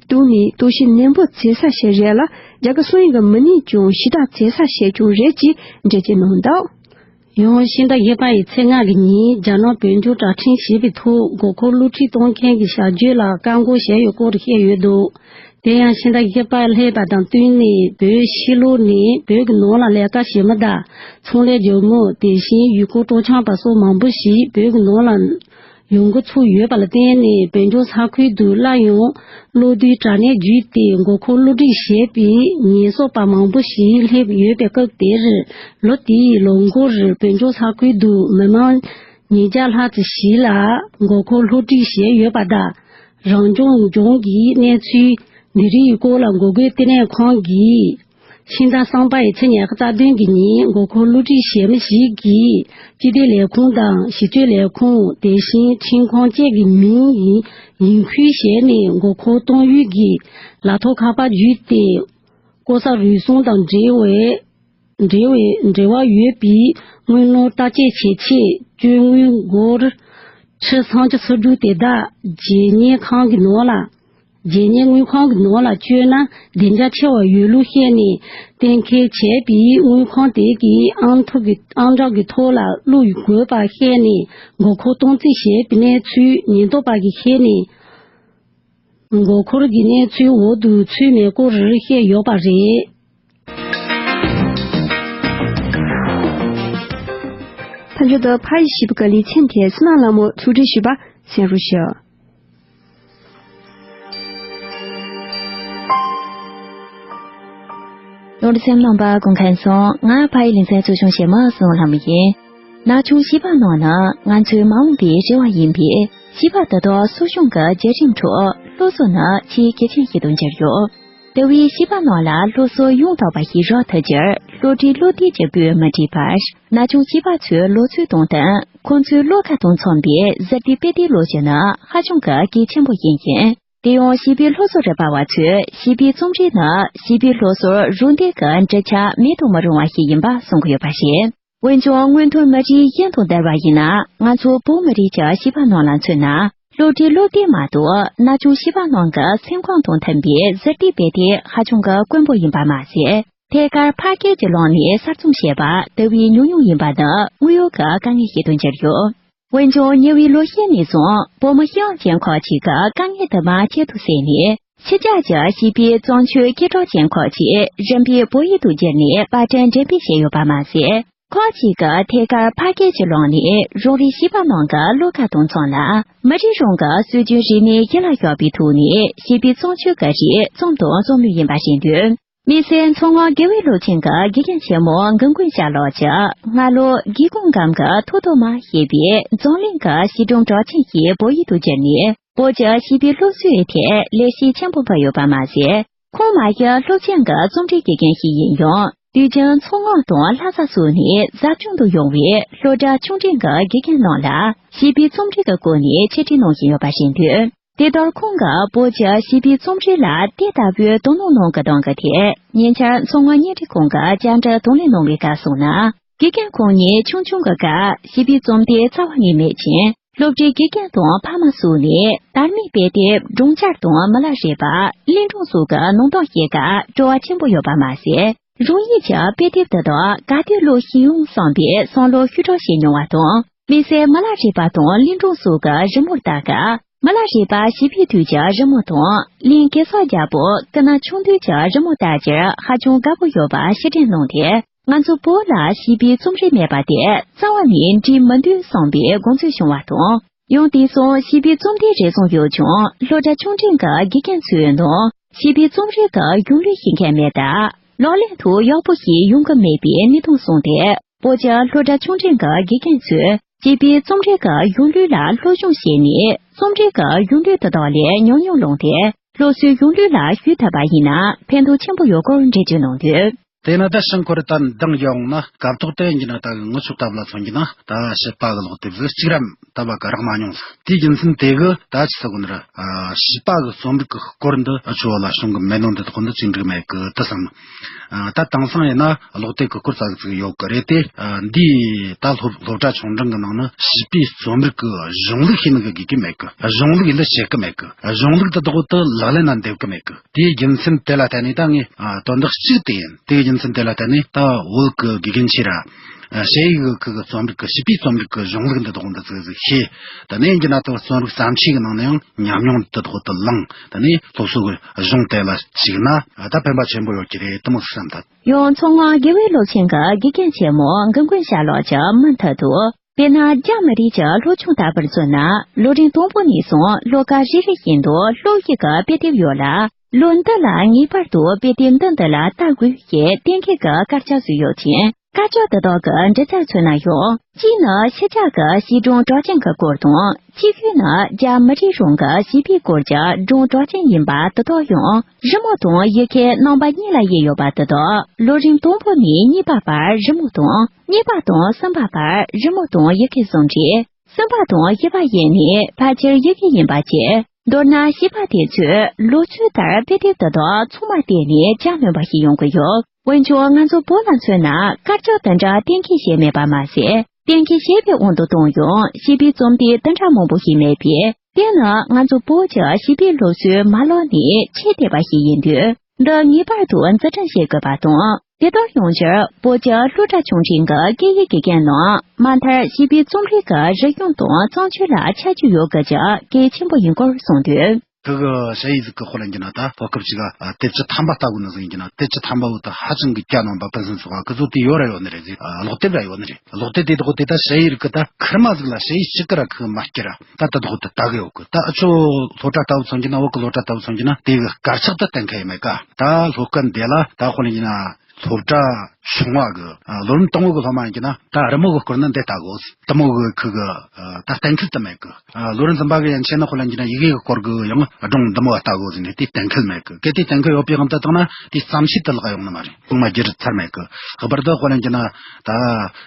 གཏུགས་ནས་གཏོར་བཤིག་ནན་པོ་བྱེད་ས་ཞིག་རེད་ལ། རྒྱ་གར་གསང་ཡིག་གི་མི་སྣས་ཀྱང་ཞུ་དག་བྱེད་ས་ཞིག་ཀྱང་རེད་ཅེས་འགྲེལ་བརྗོད་གནང་འདུག་ཡང་ཕྱི་ཟླ་བཞི་པ་ཡི་ཚེས་ལྔ་གི་ཉིན་རྒྱ་ནག་བོད་འབྱོར་དྲ་འཕྲིན་ཞེས་པའི་ཐོག་མགོ་འཁོར་སློབ་ཁྲིད་གཏོང་མཁན་གྱི་བྱ་སྤྱོད་ལ་བཀག་འགོག་བྱས་ཡོད་སྐོར་བཤད་ཡོད་འདུག་དེ་ཡང་ཕྱི་ཟླ་བཞི་པ་སླེབས་པ་དང་བསྟུན་ནས་བོད་ཕྱི་ལོགས་ནས་བོད་ཀྱི་ནང་ལ་ལས་ཀ་བྱེད་མི་དང་ཚོང་ལས་རྒྱག་མི། དེ་བཞིན་ཡུལ་སྐོར་སྤྲོ་འཆམ་པ་སོགས་མང་པོ་ཞིག་བོད་ཀྱི་ནང་ལ་ཡོང་འགོ་ཚུགས་ཡོད་པ་ལ་བརྟེན་ནས་བོད་ལྗོངས་ས་ཁུལ་དུ་སླར་ཡང་གློག་རྡུལ་དྲ་གནས་བརྒྱུད་དེ་མགོ་འཁོར་སློབ་ཁྲིད་བྱས་པའི་ཉེས་གསོག་པ་མང་པོ་ཞིག་སླེབས་ཡོད་པའི་སྐབས་དེར། ལོ་དེའི་ལོ་འགོར་བོད་ལྗོངས་ས་ཁུལ་དུ་མི་མང་ཉིས་བརྒྱ་ལྷག་ཙམ་ཞིག་ལ་མགོ་འཁོར་སློབ་ཁྲིད་བྱས་ཡོད་པ་དང་། རང་སྐྱོང་ལྗོངས་ཀྱི་གནས་ཚུལ་འདི་རིགས་སྐོར་ལ་འགོག་རྒོལ་ལྟེ་གནས་ཁང་གིས། ཕྱི་ཟླ་གསུམ་པ་ཡི་ཚེས་ཉི་ཤུ་རྩ་བདུན་གྱི་ཉིན་མགོ་འཁོར་སློབ་ཁྲིད་བྱེད་མི་ཞིག་གིས་སྤྱི་བདེ་ལས་ཁུངས་དང་ཞིབ་དཔྱོད་ལས་ཁུངས། དེ་བཞིན་ཁྲིམས་ཁང་བཅས་ཀྱི་མིང་ཡིན་ཡིན་ཁུལ་བྱས་ནས་མགོ་འཁོར་གཏོང་ཡུལ་གྱི་ལག་ཐོགས་ཁ་པར་བརྒྱུད་དེ། ལྐོག་ཟ་རུལ་སུངས་དང་འབྲེལ་བའི་འབྲེལ་བའི་འབྲེལ་བ་ཡོད་པའི་དངུལ་ནོར་བརྟག་དཔྱད་བྱེད་ཆེད་བཅོལ་དངུལ་སྒོར་ཁྲི་སུམ་ཅུ་སོ་དྲུག་དེ་དག་རྗེས་ཉེས་ཁང་གི་ནང་ལ། རྗེས་ཉེས་དངུལ་ཁང་གི་ནང་ལ་བཅོལ་ན་བདེ་འཇགས་ཆེ་བ་ཡོད་ལུགས་བཤད་ནས། གཏན་འཁེལ་བྱས་པའི་དངུལ་ཁང་དེ་གི་ཨང་ཐོ་གི་ཨང་གྲངས་ཀྱི་ཐོག་ལ་བླུག་དགོས་པ་བཤད་ནས་མགོ་འཁོར་གཏོང་རྩིས་བྱས་པའི་གནས་ཚུལ་ཉེན་རྟོག་པ་གིས་ཤེས་ནས། མགོ་འཁོར་གྱི་གནས་ཚུལ་འོག་ཏུ་ཚུད་མེད་སྐོར་བཤད་ཡོད་པ་རེད། མཐའ་མཇུག་ཏུ་ཕ་ཡི་ཞིབ་ཀྱི་ལེ་ཚན་དེ་བསོད་ནམས་ལྷ་མོ་ཚུགས་སྒྲིག་ཞུས་པ་གསན་རོགས་ཞུ། ལོ་རྒྱུས་སེམས་ནང་པ་ཀུན་མཁྱེན་སོང་། ང་ཕ་ཡི་ལེ་ཚན་གཙོ་སྐྱོང་བྱེད་མི་སོང་ལྷ་མོ་ཡིན། ན་ཆུང་བྱིས་པ་ནང་ནི་ང་ཚོའི་མ་འོངས་པའི་རེ་བ་ཡིན་པས། བྱིས་པ་དེ་དག་གསོ་སྐྱོང་གི་བརྒྱུད་རིམ་ཁྲོད་སློབ་གསོ་ནི་ཆེས་གལ་ཆེན་ཞིག་ཏུ་གྱུར་ཡོད། དེ་བས་བྱིས་པ་ནང་ལ་སློབ་གསོ་ཡང་དག་པ་ཞིག་རག་ཐུབ་རྒྱུར་སློབ་གྲྭའི་སློབ་དེབ་ཀྱི་བོད་མི་འབྲེལ་བར་ན་ཆུང་བྱིས་པ་ཚོའི་ལོ་ཚོད་དང་བསྟུན་ཁོང་ཚོའི་བློ་ཁ་དང་མཚུངས་པའི་ཟུར་ལྟའི་དཔེ་དེབ་ཀློག་རྒྱུ་ནི་ཧ་ཅང་གི་གལ་ཆེན་པོ་ཡིན་ཞིང་། དེ་ཡང་བྱིས་པའི་སློབ་གསོ་རིག་པ་བ་ཚོས་བྱིས་པའི་རྩོམ་རིག་ནི་བྱིས་པའི་སློབ་གསོར་རོགས་འདེགས་ཀྱི་འབྲུ་ཆ་མེད་དུ་མི་རུང་བ་ཞིག་ཡིན་པ་གསུང་གི་ཡོད་པ་རེད། འོན་ཀྱང་སྔོན་ཐོན་མི་རིགས་གཞན་དང་བསྡུར་བ་ཡིན་ན། ང་ཚོ་བོད་མི་རིགས་ཀྱི་བྱིས་པ་རྣམས་ལ་མཚོན་ན། སློབ་གྲྭའི་སློབ་དེབ་མ་གཏོགས་ན་ཆུང་བྱིས་པ་རྣམས་ཀྱི་སེམས་ཁམས་དང་མཐུན་པའི་ཟུར་ལྟའི་དཔེ་དེབ་ཧ་ཅང་གི་དཀོན་པོ་ཡིན་པ་མ་ཟད། ཐད་ཀར་ཕ་སྐད་ཀྱི་ལམ་ནས་གསར་རྩོམ་བྱས་པ་དེ་བས་ཉུང་ཉུང་ཡིན་པ་ནི་དངོས་ཡོད་ཀྱི་དཀའ་ངལ་ཞིག་ཏུ་གྱུར་ཡོད། འོན་ཀྱང་ཉེ་བའི་ལོ་ཤས་ནས་བཟུང་བོད་མི་ཤེས་ཡོན་ཅན་ཁག་ཅིག་གིས་དཀའ་ངལ་དུ་མ་ཆེད་དུ་བསྲེས་ནས། ཕྱི་རྒྱལ་གྱི་བྱིས་པའི་བཙན་བྱོལ་སྐད་གྲགས་ཅན་ཁག་ཅིག་རིམ་པས་བོད་ཡིག་ཏུ་བསྒྱུར་ནས་པར་སྐྲུན་འགྲེམས་སྤེལ་བྱས་ཡོད་པ་མ་ཟད། ཁག་ཅིག་གིས་ཐད་ཀར་ཕ་སྐད་ཀྱི་ལམ་ནས་རང་རེའི་བྱིས་པ་རྣམས་ཀྱི་བློ་ཁ་དང་མཚུངས་ལ། མི་རིགས་རང་གི་སྲོལ་རྒྱུན་རིག་གནས་གཞི་ལ་བཞག་པའི་ཐོག་ནས་བྱིས་པའི་བཙན་བྱོལ་གྱི་རིགས་རྩོམ་དང་རྩོམ་ལུས་ཡིན་པ་ཤེས་འདུག་མི་སེར་མཚོ་སྔོན་དགེ་འོས་སློབ་ཆེན་གྱི་དགེ་རྒན་ཆེན་མོ་འགན་ཀུན་ཞབས་ལགས་ཀྱིས་སྔ་ལོ་སྒེའུ་ཁུང་སྒམ་གྱི་ཐོག་ཐོག་མ་ཞེས་པའི་འཛམ་གླིང་གི་བྱིས་སྒྲུང་གྲགས་ཅན་ཞིག་བོད་ཡིག་ཏུ་བསྒྱུར་ནས། བོད་ཀྱི་བྱིས་པའི་སློབ་གསོའི་ཐད་ལས་གཞི་ཆེན་པོ་ཕུལ་ཡོད་པ་མ་ཟད། ཁོང་མ་གཞི་སློབ་ཆེན་གྱི་རྩོམ་སྒྲིག་དགེ་རྒན་ཞིག་ཡིན་ཡང་། དུས་རྒྱུན་མཚོ་སྔོན་དང་ལྷ་ས་སོགས་ནས་ཟབ་སྦྱོང་དུ་ཡོང་བའི་སློབ་གྲྭ་ཆུང་འབྲིང་གི་དགེ་རྒན་རྣམས་ལ་བྱིས་པའི་རྩོམ་རིག་གི་སྐོར་ནས་ཆེད་ཁྲིད་གནང་བཞིན་ཡོད་པ་རེད་འདུག་དེ་ལྟར་ཁོང་གིས་བོད་ཀྱི་བྱིས་པའི་རྩོམ་རིག་ལ་དེ་ལྟ་བུའི་དོ་སྣང་གནང་གི་སྟངས་ཀྱི་ཐད་ཉེ་ཆར་མཚོ་སྔོན་བརྙན་འཕྲིན་ཁང་གི་བཅར་འདྲི་དང་ལེན་གནང་བའི་སྐབས་གསུངས་ན། དགེ་རྒན་ཁོང་ཉིད་ཆུང་ཆུང་གི་སྐབས་བྱིས་པའི་རྩོམ་དེ་རྩ་བ་ནས་མེད་ཅིང་། སློབ་གྲྭའི་དགེ་རྒན་དང་ཕ་མ་སོགས་ནས་དར་མའི་དཔེ་དེབ་སྒྲུང་ཆར་དང་མི་ལ་རས་པ། གླིང་སྒྲུང་སོགས་ཀྱི་ནང་དོན་བཤད་སྐབས་སྤྲོ་བ་ཆེན་པོ་ཡོད་པ་མ་ཟད། རང་ཉིད་ཀྱི་དཔེ་དེབ་དེ་དག་ག་དུས་ཀློག་ཤེས་ཡོང་བསམ་པའི་བསམ་བློ་ཤུགས་དྲག་བྱེད་མྱོང་བ་དང་། དམིགས་བསལ་མི་ལ་རས་པ་དང་གླིང་སྒྲུང་སོགས་ཀྱི་རི་མོར་ལྟ་སྐབས། མི་ལ་རས་པ་བྱིས་པའི་དུས་ཀྱི་རི་མོ་དང་། གླིང་གེ་སར་རྒྱལ་པོ་སྐུ་ན་ཆུང་དུས་ཀྱི་རི་མོ་ལྟ་རྒྱུར་ཧ་ཅང་དགའ་པོ་ཡོད་པ་ཕྱིར་དྲན་གནང་སྟེ། ང་ཚོ་བོད་ལ་བྱིས་པའི་རྩོམ་རིག་མེད་པ་དེ་རྩ་བ་ནས་འགྲིག་མི་འདུག་བསམ་པའི་དགོངས་ཚུལ་བྱུང་བ་དང་། ཡང་དེང་སང་བྱིས་པའི་རྩོམ་དེབ་རེ་ཟུང་ཡོད་ཀྱང་། སློབ་གྲྭ་ཆུང་འབྲིང་གི་དགེ་རྒན་ཚོའི་ནང་བྱིས་པའི་རྩོམ་རིག་གི་གཞུང་ལུགས་ཤེས་མཁན་མེད་སྟབས། ལག་ལེན་དུ་ཡག་པོ་ཞིག་ཡོང་གི་མེད་པའི་གནས་སྟངས་གསུངས་ཏེ། བོད་ཀྱི་སློབ་གྲྭ་ཆུང་འབྲིང་གི་དགེ་རྒན་ཚོས་བྱིས་པའི་རྩོམ་རིག་གི་གཞུང་ལུགས་ལ་སློབ་སྦྱོང་བྱས་ནས། རྩོམ་རིག་གི་གཞུང་ལུགས་དེ་དག་ལས་ཉམས་མྱོང་བླངས་ཏེ། སློབ་གསོའི་གཞུང་ལུགས་ལ་ཞུགས་ཐུབ་པ་ཡིན་ན་ཕན་ཐོགས་ཆེན་པོ་ཡོད་སྐོར་འགྲེལ་བརྗོད་གནང་དོན། དེས་ན་ད་ཕྱིར་འཁོར་ད་འདང་རྒྱག་འོང་ན། སྐབས་ཐོག་དེ་ཡིན་གྱི་ན་ད་ངུ་ཆོག་སྟབས་ལ་མཚོན་གྱི་ན། ད་བྱིས་པ་གི་ཀློག་དེབ་ཟིག་གཅིག་ར་ད་བ་ག་རག་མ་མྱོང་ཟིག་དེའི་རྒྱུ་མཚན་དེ་གི་ད་ཅི་ཟེར་གོ་ནི་ར། བྱིས་པ་གི་རྩོམ་རིག་གི་སྐོར་འདི་ཨ་ཆོ་བ་ལ་བྱུང་གི་མེད་ནོ་འདི་དག་འདི་ཅིག་འགྲིག་མེད་གི་ད་བསམ། ད་དེང་སང་ཡིན་ན་ཀློག་དེབ་གི་སྐོར་ཙག་ཙིག་ཡོད་གི་རེད་དེ། འདི་ད་སློབ་སློབ་གྲྭ་ཆུང་འབྲིང་གི་ནང་ན་བྱིས་པའི་རྩོམ་རིག་གི་གཞུང་ལུགས་ཤེས་ནི་གི་དགེ་གི་མེད་གི་གཞུང་ལུགས་ཡིན་ད་བཤད་གི་མེད་གི་གཞུང་ལུགས་འདི་དག་འདི་ལག་ལེན་ན་འདེབས་གི་མེད་གི་དེའི་རྒྱུ་མཚན་དེ་ལ་བརྟེན་ནས་ད་ངས་ཨ་དོན་དག་གཅིག་དེ་ཡིན། དེའི་རྒྱུ་མཚན་དེ་ལ་བརྟེན་ནས་ད་བོད་ཀྱི་དགེ་རྒན་ཆེ་ར། ཨ་ཞ་ཡི་གི་ཁུ་གི་རྩོམ་རིག་གི་བྱིས་པའི་རྩོམ་རིག་གི་གཞུང་ལུགས་འདི་དག་འདི་ཚོ་ཟིག་ཤེས། ད་ནས་ཡིན་གྱི་ན་ད་རྩོམ་རིག་བརྩམས་ཆོས་ཀྱི་ནང་ནས་ཡང་ཉམས་མྱོང་འདི་དག་འདི་བླངས། ད་ནས་སློབ་གསོ་གི་གཞུང་དེ་ལ་གཞིགས་ན་ཨ་ད་ཕན་པ་ཆེན་པོ་ཡོད་ཀྱི་རེད་དེ་མོ་ཟིག་བསམ་ཐལ། ཡང་མཚོ་སྔོན་དགེ་འོས་སློབ་ཆེན་གྱི་དགེ་རྒན་ཆེན་མོ་འགན་ཁུར་ཤ་ལོག་གི་མུ་མཐུད་དུ། དཔེར་ན་རྒྱ་མི་རིགས་ཀྱི་སློབ་ཆུང་ལྟ་བུར་མཚོན་ན། ལོ་རིམ་དང་པོ་ནས་བཟུང་སློབ་སྐབས་རེ་རེ་བཞིན་དུ་སློབ་ཡིག་གི་དཔེ་དེབ་ཡོད་ལ། ལོ་འདི་ལ་ངེས་པར་དུ་དཔེ་དེབ་འདི་འདི་ལ་ལྟ་དགོས་ཞེས་གཏན་འཁེལ་གྱི་དཀར་ཆག་བཟོས་ཡོད་ཅིང་། དཀར་ཆག་དེ་དག་གི་འབྲི་རྩལ་མཚོན་ན་ཡང་། གཅིག་ནི་ཕྱི་ལྕགས་ཀྱི་བྱིས་སྒྲུང་གྲགས་ཅན་གྱི་སྐོར་དང་། གཅིག་ཤོས་ནི་རྒྱ་མི་རིགས་རང་གི་བྱིས་པའི་སྐོར་གྱི་སྒྲུང་གྲགས་ཅན་ཡིན་པ་དེ་དག་ཡང་། རི་མོ་དང་ཡི་གེ་རྣམ་པ་གཉིས་ལ་དབྱེ་ཡོད་པ་དེ་དག་ལོ་རིམ་དང་པོ་ནས་གཉིས་པ་བར་རི་མོ་དང་། གཉིས་པ་དང་གསུམ་པ་བར་རི་མོ་དང་ཡི་གེ་ཟུང་འབྲེལ། གསུམ་པ་དང་བཞི་པ་ཡན་ནས་ཕལ་ཆེར་ཡི་གེ་ཡིན་པ་བཅས། མདོར་ན་བྱིས་པ་དེ་ཚོས་ལོ་ཚོད་ལྟར་དཔེ་དེབ་དེ་དག་ཚང་མ་བལྟས་ནས་ཅང་ལོན་པ་ཞིག་ཡོང་གི་ཡོད། འོན་ཀྱང་ང་ཚོ་བོད་ལ་མཚོན་ན་དཀར་ཆག་དེ་འདྲ་གཏན་འཁེལ་བྱས་མེད་པ་མ་ཟད། གཏན་འཁེལ་བྱས་པའི་དབང་དུ་བཏང་ཡང་བྱིས་པའི་རྩོམ་དེབ་དེ་འདྲ་མང་པོ་ཞིག་མེད་པས། དེ་ནི་ང་ཚོ་བོད་ཀྱི་བྱིས་པའི་སློབ་གསོའི་མ་ལག་ནས་ཆད་བསྡད་པ་ཞིག་ཡིན་དུས། འདི་ངེས་པར་དུ་འཛུགས་སྐྲུན་བྱེད་དགོས་པ་དང་། དེ་ལྟར་ཡོང་ཕྱིར་བོད་ཀྱི་སློབ་གྲྭ་ཆུང་འབྲིང་གི་སྐད་ཡིག་དགེ་རྒན་རྣམས་མ་མཐར་བྱིས་པའི་རྩོམ་རིག་གི་རིག་གཞུང་དང་བརྩམས་ཆོས་ལ་ཆ་རྒྱུས་ཡོད་དགོས་རྒྱུ་གལ་ཆེན་པོ་ཡིན་སྐོར་གསུངས་འདུག་ཁུ་གི་ཞ་ཡི་ཟིག་གི་དཔེ་ལེན་གྱི་ན་ད་ལྷོ་སྐབས་ཅིག་ག་དེབ་ཆ་ཐམ་པ་ལྟ་དགོས་ནི་ཟིག་ཡིན་གྱི་ན། དེབ་ཆ་ཐམ་པ་བོ་ད་ཧ་ཅང་གི་སྐྱ་ནོམ་པ་ཕུན་སུམ་ཚོགས་པ་ཁུ་ཚོ་དེ་ཡོད་ར་ཡོད་ནི་རེད་ཟིག་ཨ་གློག་དེབ་ར་ཡོད་ནི་རེད། གློག་དེབ་དེ་དག་དེ་ད་ཞ་ཡི་རིགས་གི་ད་ཁེར་མ་ཟིག་ལ་ཞ་ཡི་གཅིག་གི་ར་ཁུ་མ་སྐྱེ་ར། ད་ད་དག་ད་ལྟ་གི་ཡོད་གི་ད་ཨ་ཆོ་སློབ་གྲྭ་ལྟ་བུ་མཚོན་གྱི་ན། བོད་གི་སློབ་གྲྭ་ལྟ་བུ་མཚོན་གྱི་ན་དེ་གི་དཀར་ཆག་ད་གཏན་འཁེལ་ཡི་མེད་ཀ་ད་སློབ་སྐབས་འདི་ལ་ད་དཔེ་ལེན་གྱི་ན་སློབ་གྲྭ་ཆུང་བ་གི་ཨ་ལོ་རིམ་དང་པོ་གི་སློབ་མ་ཡིན་གྱི་ན་ད་རི་མོ་གི་སྐོར་ན་འདི་ལྟ་དགོས། དེ་མོ་གི་ཁུ་གི་ཨ་ད་གཏན་འཁེལ་དུ་མེད་གི་ཨ་ལོ་རིམ་གསུམ་པ་གི་ཡན་ཆད་ན་དཔེ་ལེན་གྱི་ན་ཡི་གེ་གི་སྐོར་གི་ཡང་སྒྲུང་འདི་མོ་བ་ལྟ་དགོས་ཟེར་ནས་དེ་གཏན་འཁེལ་མེད་གི་གལ་ཏེ་གཏན་འཁེལ་ཡོད་པའི་དབང་དུ་བཏང་ན་དེ་བརྩམས་ཆོས་དེ་ལག་ཡོང་ནི་མ་རེད། ཚང་མ་བསྒྱུར་ཚར་མེད་གི་ལྷག་པར་དུ་དཔེ་ལེན་གྱི་ན་ད་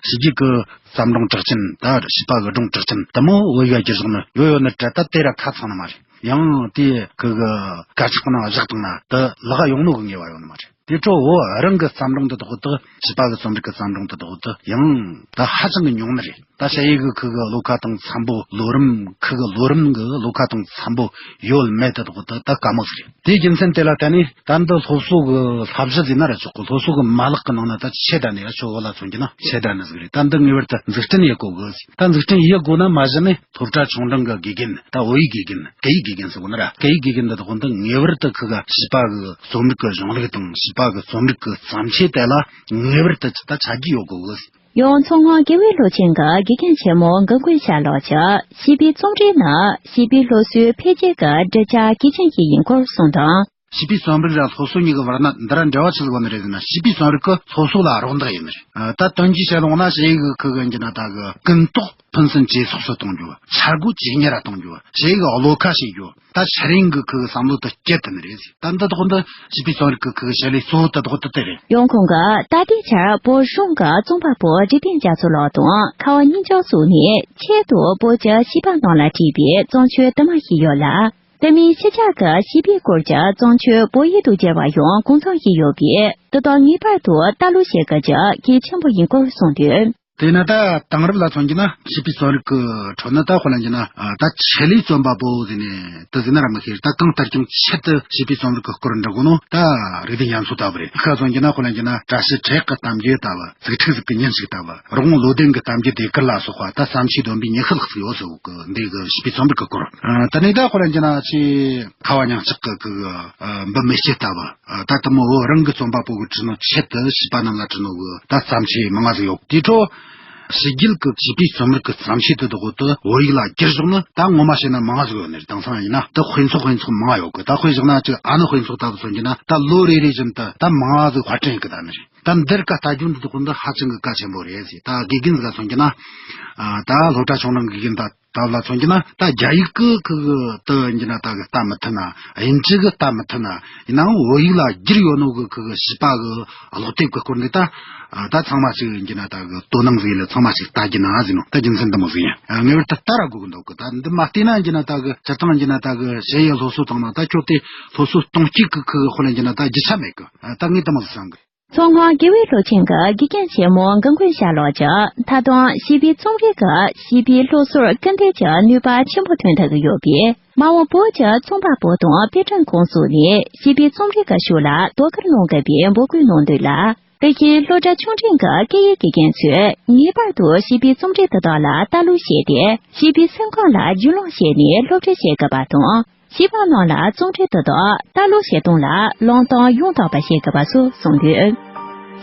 ཕྱི་རྒྱལ་གི་བརྩམས་སྒྲུང་གྲགས་ཅན། ད་བྱིས་པ་གི་སྒྲུང་གྲགས་ཅན་དེ་མོ་བོད་ཡིག་བསྒྱུར་བཞག་ནི་ཡོད་ཡོད་ནི་དྲ་ད་དེ་ར་ཁ་ཚང་ནི་མ་རེད། ཡང་དེ་ཁུ་གི་དཀར་ཆག་ནང་བཞག་བཏང་ན་དེ་ལག་ཡོང་ནོ་གི་ངེས་པ་ཡོད་ནི་མ་རེད། དེ་འཕྲོ་བོད་རང་གི་བརྩམས་སྒྲུང་དེ་དག་དེ་བྱིས་པ་གི་རྩོམ་རིག་གི་བརྩམས་སྒྲུང་དེ་དག་དེ་ཡང་ད་ཧ་ཅང་གི་ཉུང་ནི་རེད། ད་ཞ་ཡི་གི་ཁུ་གི་བློ་ཁ་དང་འཚམ་པོ་ལོ་རིམ་ཁུ་གི་ལོ་རིམ་གི་བློ་ཁ་དང་འཚམ་པོ་ཡོད་མེད་དེ་དག་དེ་ད་དཀའ་མོ་ཟིག་རེད། དེའི་རྒྱུ་མཚན་དེ་ལ་བརྟེན་ནས་ད་འདི་སློབ་གསོ་གི་བསླབ་གཞི་ཟེར་ན་ར་ཆོག་གི་སློབ་གསོ་གི་མ་ལག་གི་ནང་ན་ད་ཆེ་ད་ནས་ཡ་ཆོ་བོད་ལ་མཚོན་གྱི་ན་ཆེ་ད་ནི་ཟིག་རེད། ད་འདི་ངེས་པར་དུ་འཛུགས་སྐྲུན་ཡེད་དགོས་གི་ད་འཛུགས་སྐྲུན་ཡེད་དགོས་ན་མ་གཞི་ནས་སློབ་གྲྭ་ཆུང་འབྲིང་གི་དགེ་རྒན། ད་བོད་ཡིག་དགེ་རྒན། སྐད་ཡིག་དགེ་རྒན་ཟེར་གོ་ནི་ར། སྐད་ཡིག་དགེ་རྒན་འདི་དག་འདི་ངེས་པར་དུ་ཁུ་ག་བྱིས་པ་གི་རྩོམ་རིག་གི་གཞུང་ལུགས་དང་བྱིས་པ་གི་རྩོམ་རིག་གི་བརྩམས་ཆོས་དེ་ལ་ངེས་པར་དུ་ད་ཆ་རྒྱུས་ཡོད་དགོས་གི་ཡང་མཚོ་སྔོན་དགེ་འོས་སློབ་ཆེན་གྱི་དགེ་རྒན་ཆེན་མོ་འགན་ཁུར་ཤ་ལོག་གིས་བྱིས་པའི་རྩོམ་རིག་ནི་བྱིས་པའི་སློབ་གསོའི་འཕེལ་རྒྱས་ཀྱི་གྲུབ་ཆ་གལ་ཆེན་ཞིག་ཡིན་སྐོར་གསུངས་དང་ བྱིས་པའི་རྩོམ་རིག་ར་སློབ་གསོ་གཉིས་ཀྱི་བར་ན་འདི་ར་འབྲེལ་བ་ཆི་ཟིག་ཡོད་ནི་རེད་ཟེར་ན། བྱིས་པའི་རྩོམ་རིག་གི་སློབ་གསོ་ལ་རོགས་འདེགས་ཡིན་ནི་རེད། ཨ། ད་དོན་གྱིས་བཤད་ཡོང་ན་ཞེ་གི་ཁུ་གི་ཡིན་གྱི་ན་ད་གི་ཀུན་རྟོག་ཕུན་སུམ་ཇེ་ཚོགས་སུ་གཏོང་རྒྱུ། འཆར་སྒོ་ཇེ་ཉེ་ར་གཏོང་རྒྱུ། ཞེ་གི་བློ་ཁ་ཕྱེ་རྒྱུ། ད་ཕྱི་རིང་གི་ཁུ་གི་བསམ་བློ་དེ་སྐྱེད་ཐུབ་ནི་རེད་ཟེར། ད་འདི་དག་འདི་བྱིས་པའི་རྩོམ་རིག་གི་ཁུ་གི་བྱེད་ལས་གཙོ་བོ་དེ་དག་འདི་དེ་རེད། ཡོང་ཁུངས་ཀྱི་ད་ལྟའི་ཆར་བོད་གཞུང་གི་རྩོམ་པ་པོ་འཇིག་རྟེན་རྒྱ་མཚོ་ལགས་དང་ཁ་བ་གཉིས་ལྗོངས་སོགས་ནས་ཆེད་དུ་བོད་ཀྱི་བྱིས་པ་རྣམས་ལ་བྲིས་པའི་བརྩམས་ཆོས་དུ་མ་ཞིག་ཡོད་ལ། དེ་མིན་ཕྱི་རྒྱལ་གྱི་བྱིས་པའི་སྐོར་གྱི་བརྩམས་ཆོས་བོད་ཡིག་ཏུ་བསྒྱུར་བ་ཡང་གང་འཚམ་ཞིག་ཡོད་པས། དེ་དག་ངེས་པར་དུ་ལྟ་ཀློག་བྱེད་དགོས་རྒྱུ་གལ་ཆེན་པོ་ཡིན་སྐོར་གསུངས་འདུག། དེས་ན་ད་དེང་རབས་ལ་མཚོན་གྱི་ན་བྱིས་པའི་རྩོམ་རིག་གི་ཁྲོད་ན་ད་དཔེ་ལེན་གྱི་ན། ཨ། ད་ཆེད་ལས་རྩོམ་པ་པོ་ཟེར་ནས་དེ་ཟེར་ན་ར་མི་ཤེས། ད་གང་ལྟར་ཀྱང་ཆེད་དུ་བྱིས་པའི་རྩོམ་རིག་གི་སྐོར་འབྲི་དགོས་ནོ་ད་རིག་ལྡན་རྒྱ་མཚོ་ལྟ་བུ་རེད། ཁ་མཚོན་གྱི་ན་དཔེ་ལེན་གྱི་ན་བཀྲ་ཤིས་འཕྲེད་ཀྱི་གཏམ་རྒྱུད་ལྟ་བུ། ཚིག་ཕྲུག་ཟིག་གི་ཉིན་ཞིག་ལྟ་བུ། རོགས་དངུལ་བློ་ལྡན་གྱི་གཏམ་རྒྱུད་ཟློས་གར་ལ་སོགས་པ། ད་བརྩམས་ཆོས་བསྡོམས་པས་ཉི་ཤུ་ལྷག་ཙམ་ཡོད་ཟེར་གི། འདི་གི་བྱིས་པའི་རྩོམ་རིག་གི་སྐོར། ཨ། དེ་ནས་ད་དཔེ་ལེན་གྱི་ན་ཆེ་ཁ་བ་ཉག་ཆག་གི་གི། ཨ། འབུམ་མེ་ལྕེ་ལྟ་བུ། ཨ། ད་དེ་མོ་བོད་རང་གི་རྩོམ་པ་པོ་གི་བྲིས་ནོ་ཆེད་དུ་བྱིས་པ་རྣམས་ལ་བྲིས་ནོ་གི་ད་བརྩམས་ཆོས་མང་ང་ཟིག་ཡོད། དེའི་ཁྲོད་ཕྱི་རྒྱལ་གྱི་བྱིས་པའི་རྩོམ་རིག་གི་བརྩམས་ཆོས་དེ་དག་དེ་བོད་ཡིག་ལ་བསྒྱུར་བཞག་ནི་ད་ངོ་མ་བཤད་ན་མང་ང་ཟིག་ཡོད་ནི་རེད། དེང་སང་ཡིན་ན་ད་དཔེ་ཚོགས་དཔེ་ཚོགས་མང་ང་ཡོད་གི། ད་དཔེ་བཞག་ན་ཅིག་ཨ་ནི་དཔེ་ཚོགས་ལྟ་བུ་མཚོན་གྱི་ན་ད་ལོ་རེ་རེ་བཞིན་དུ་ད་མང་ང་ཟིག་དཔར་སྐྲུན་ཡེད་གི་ད་ནི་རེད། ད་འདིར་ཀ་ལྟ་རྒྱུ་འདི་དག་འདི་ཧ་ཅང་གི་གལ་ཆེན་པོ་རེད་ཟེར། ད་དགེ་རྒན་ཟིག་ལ་མཚོན་གྱི་ན། ཨ། ད་སློབ་གྲྭ་ཆུང་འབྲིང་དགེ་རྒན་ད་ལྟ་བུ་ལ་མཚོན་གྱི་ན། ད་རྒྱ་ཡིག་གི་ཁུ་གི་དུ་ཡིན་གྱི་ན་ད་གི་ལྟ་མི་ཐུབ་ན། དབྱིན་ཇི་གི་ལྟ་མི་ཐུབ་ན། ཡིན་ནའང་བོད་ཡིག་ལ་བསྒྱུར་ཡོད་ནོ་གི་ཁུ་གི་བྱིས་པ་གི་ཀློག་དེབ་གི་སྐོར་འདི་ད། ཨ། ད་ཚང་མ་ཞིག་ཡིན་གྱི་ན་ད་གི་དོ་སྣང་ཟིག་ལ་ཚང་མ་ཞིག་ལྟ་རྒྱུ་ན་ཟེར་ནོ་ད་རྒྱུ་མཚན་འདི་མོ་ཟིག་ཡིན། ཨ། ངེས་པར་དུ་ལྟ་ར་དགོས་གི་འདུག་གི། ད་འདི་མ་བལྟས་ན་ཡིན་གྱི་ན་ད་གི་སྤྱིར་བཏང་ཡིན་གྱི་ན་ད་གི་ཞེ་ཡི་སློབ་གསོ་བཏང་ན་ད་ཁྱོད་དེ་སློབ་གསོ་གཏོང་སྤྱད་གི་ཁུ་གི་དཔེ་ལེན་གྱི་ན་ད་རྒྱུ་ཆ་མེད་གི། ཨ། ད་ངས་དེ་མོ་ཟིག་བསམ་གི། མཚོ་སྔོན་དགེ་འོས་སློབ་ཆེན་གྱི་དགེ་རྒན་ཆེན་མོ་འགག་མགོན་ཤར་ལགས་ཀྱིས། ད་དུང་བྱིས་པའི་རྩོམ་རིག་གིས་བྱིས་པའི་སློབ་གསོར་སྐུལ་འདེད་ཀྱི་ནུས་པ་ཆེན་པོ་ཐོན་ཐུབ་ཀྱི་ཡོད་པས། མ་འོངས་བོད་ཀྱི་རྩོམ་པ་པོ་དང་དཔེ་སྐྲུན་ཁང་སོགས་ནས་བྱིས་པའི་རྩོམ་རིག་གི་ཕྱོགས་ལ་དོ་ཁུར་གནང་དགོས་པའི་འབོད་སྐུལ་གནང་འདུག་ལ། དེ་བཞིན་སློབ་གྲྭ་ཆུང་འབྲིང་གི་སྐད་ཡིག་དགེ་རྒན་ཚོས་ངེས་པར་དུ་བྱིས་པའི་རྩོམ་རིག་དེ་དག་ལ་ལྟ་ཀློག་བྱས་ཏེ། བྱིས་པའི་སེམས་ཁམས་ལ་རྒྱུས་ལོན་བྱས་ནས་སློབ་ཁྲིད་བྱེད་དགོས་པ་དང་། བྱིས་པ་རྣམས་ལ་རྩོམ་འབྲི་དེ་དག་ལྟ་ཀློག་བྱེད་སྟངས་ལ་བླང་དོར་ཡང་དག་པ་བྱེད་དགོས་པ་སོགས་གསུངས་འདུག།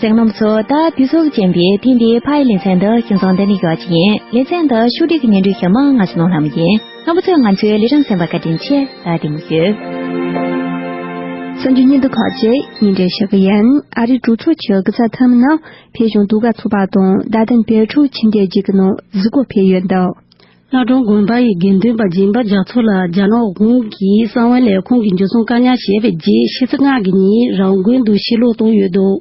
གསན་མཁན་རྣམ་པ་ཚོ། ད་དུས་ཚོད་ཀྱི་རྐྱེན་པས་ཐེངས་འདིའི་ཕ་ཡི་ལེ་ཚན་འདི་ཁྱིམ་ཚང་འདི་ནས་ཡོད་ཀྱི་ཡིན། ལེ་ཚན་འདི་ཕྱོགས་སྒྲིག་གི་སྙན་སྒྲོན་ཞུ་མི་ང་ཚོ་ནོར་ལྷ་མོ་ཡིན། རྣམ་པ་ཚོས་ང་ཚོའི་ལས་རིམ་གསན་པར་བཀའ་དྲིན་ཆེ། ད་བདེ་མོ་བྱོས། གསར་འགྱུར་སྙིང་བསྡུས་ཁག་ཅིག་སྙན་སྒྲོན་ཞུ་གི་ཡིན། ཨ་རིའི་གྲོས་ཚོགས་ཀྱི་སྐུ་ཚབ་འཐུས་མི་རྣམས་བོད་གཞུང་ཟློས་གར་ཚོགས་པ་དང་རྡ་སྟེང་བོད་ཕྲུག་ཆིག་སྒྲིལ་གྱི་ནང་གཟིགས་སྐོར་ཕེབས་ཡོད་འདུག། བླ་བྲང་དགོན་པ་ཡི་དགེ་འདུན་པ་སྦྱིན་པ་རྒྱ་མཚོ་ལ་རྒྱ་ནག་དབང་གིས་གསང་བའི་ལས་ཁུངས་ཀྱིས་འཇུ་བཟུང་བཀག་ཉར་བྱས་པའི་རྗེས་ཕྱི་ཚེས་ལྔ་གི་ཉིན་རང་དགོན་དུ་ཕྱིར་ལོག་བཏང་ཡོད་འདུག།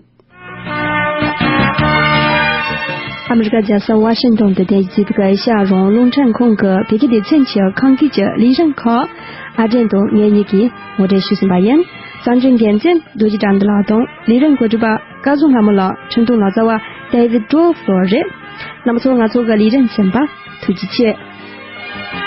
ཨ་མི་རི་ཀ་རྒྱལ་ས་ཝ་ཤིང་ཏོན་དུ་རྟེན་གཞི་བྱས་པའི་ཨེ་ཤ་ཡ་རང་དབང་རླུང་འཕྲིན་ཁང་གི་བོད་སྐད་སྡེ་ཚན་གྱི་ཁམས་སྐད་ཀྱི་ལས་རིམ་ཁག་ཨ་སྒྲོན་དང་ངེད་གཉིས་ཀྱིས་ངོ་སྤྲོད་ཞུས་ཟིན་པ་ཡིན། གསར་འགྱུར་འགན་འཛིན་རྡོ་རྗེ་དགྲ་འདུལ་ལགས་དང་ལས་རིམ་གོ་སྒྲིག་པ་སྐལ་བཟང་ལྷ་མོ་ལགས། འཕྲིན་གཏོང་ལག་རྩལ་བ་David Dorff ལགས་རེད། རྣམ་པ་ཚོ་ང་ཚོ་གི་ལས་རིམ་གསན་པར་ཐུགས་རྗེ་ཆེ།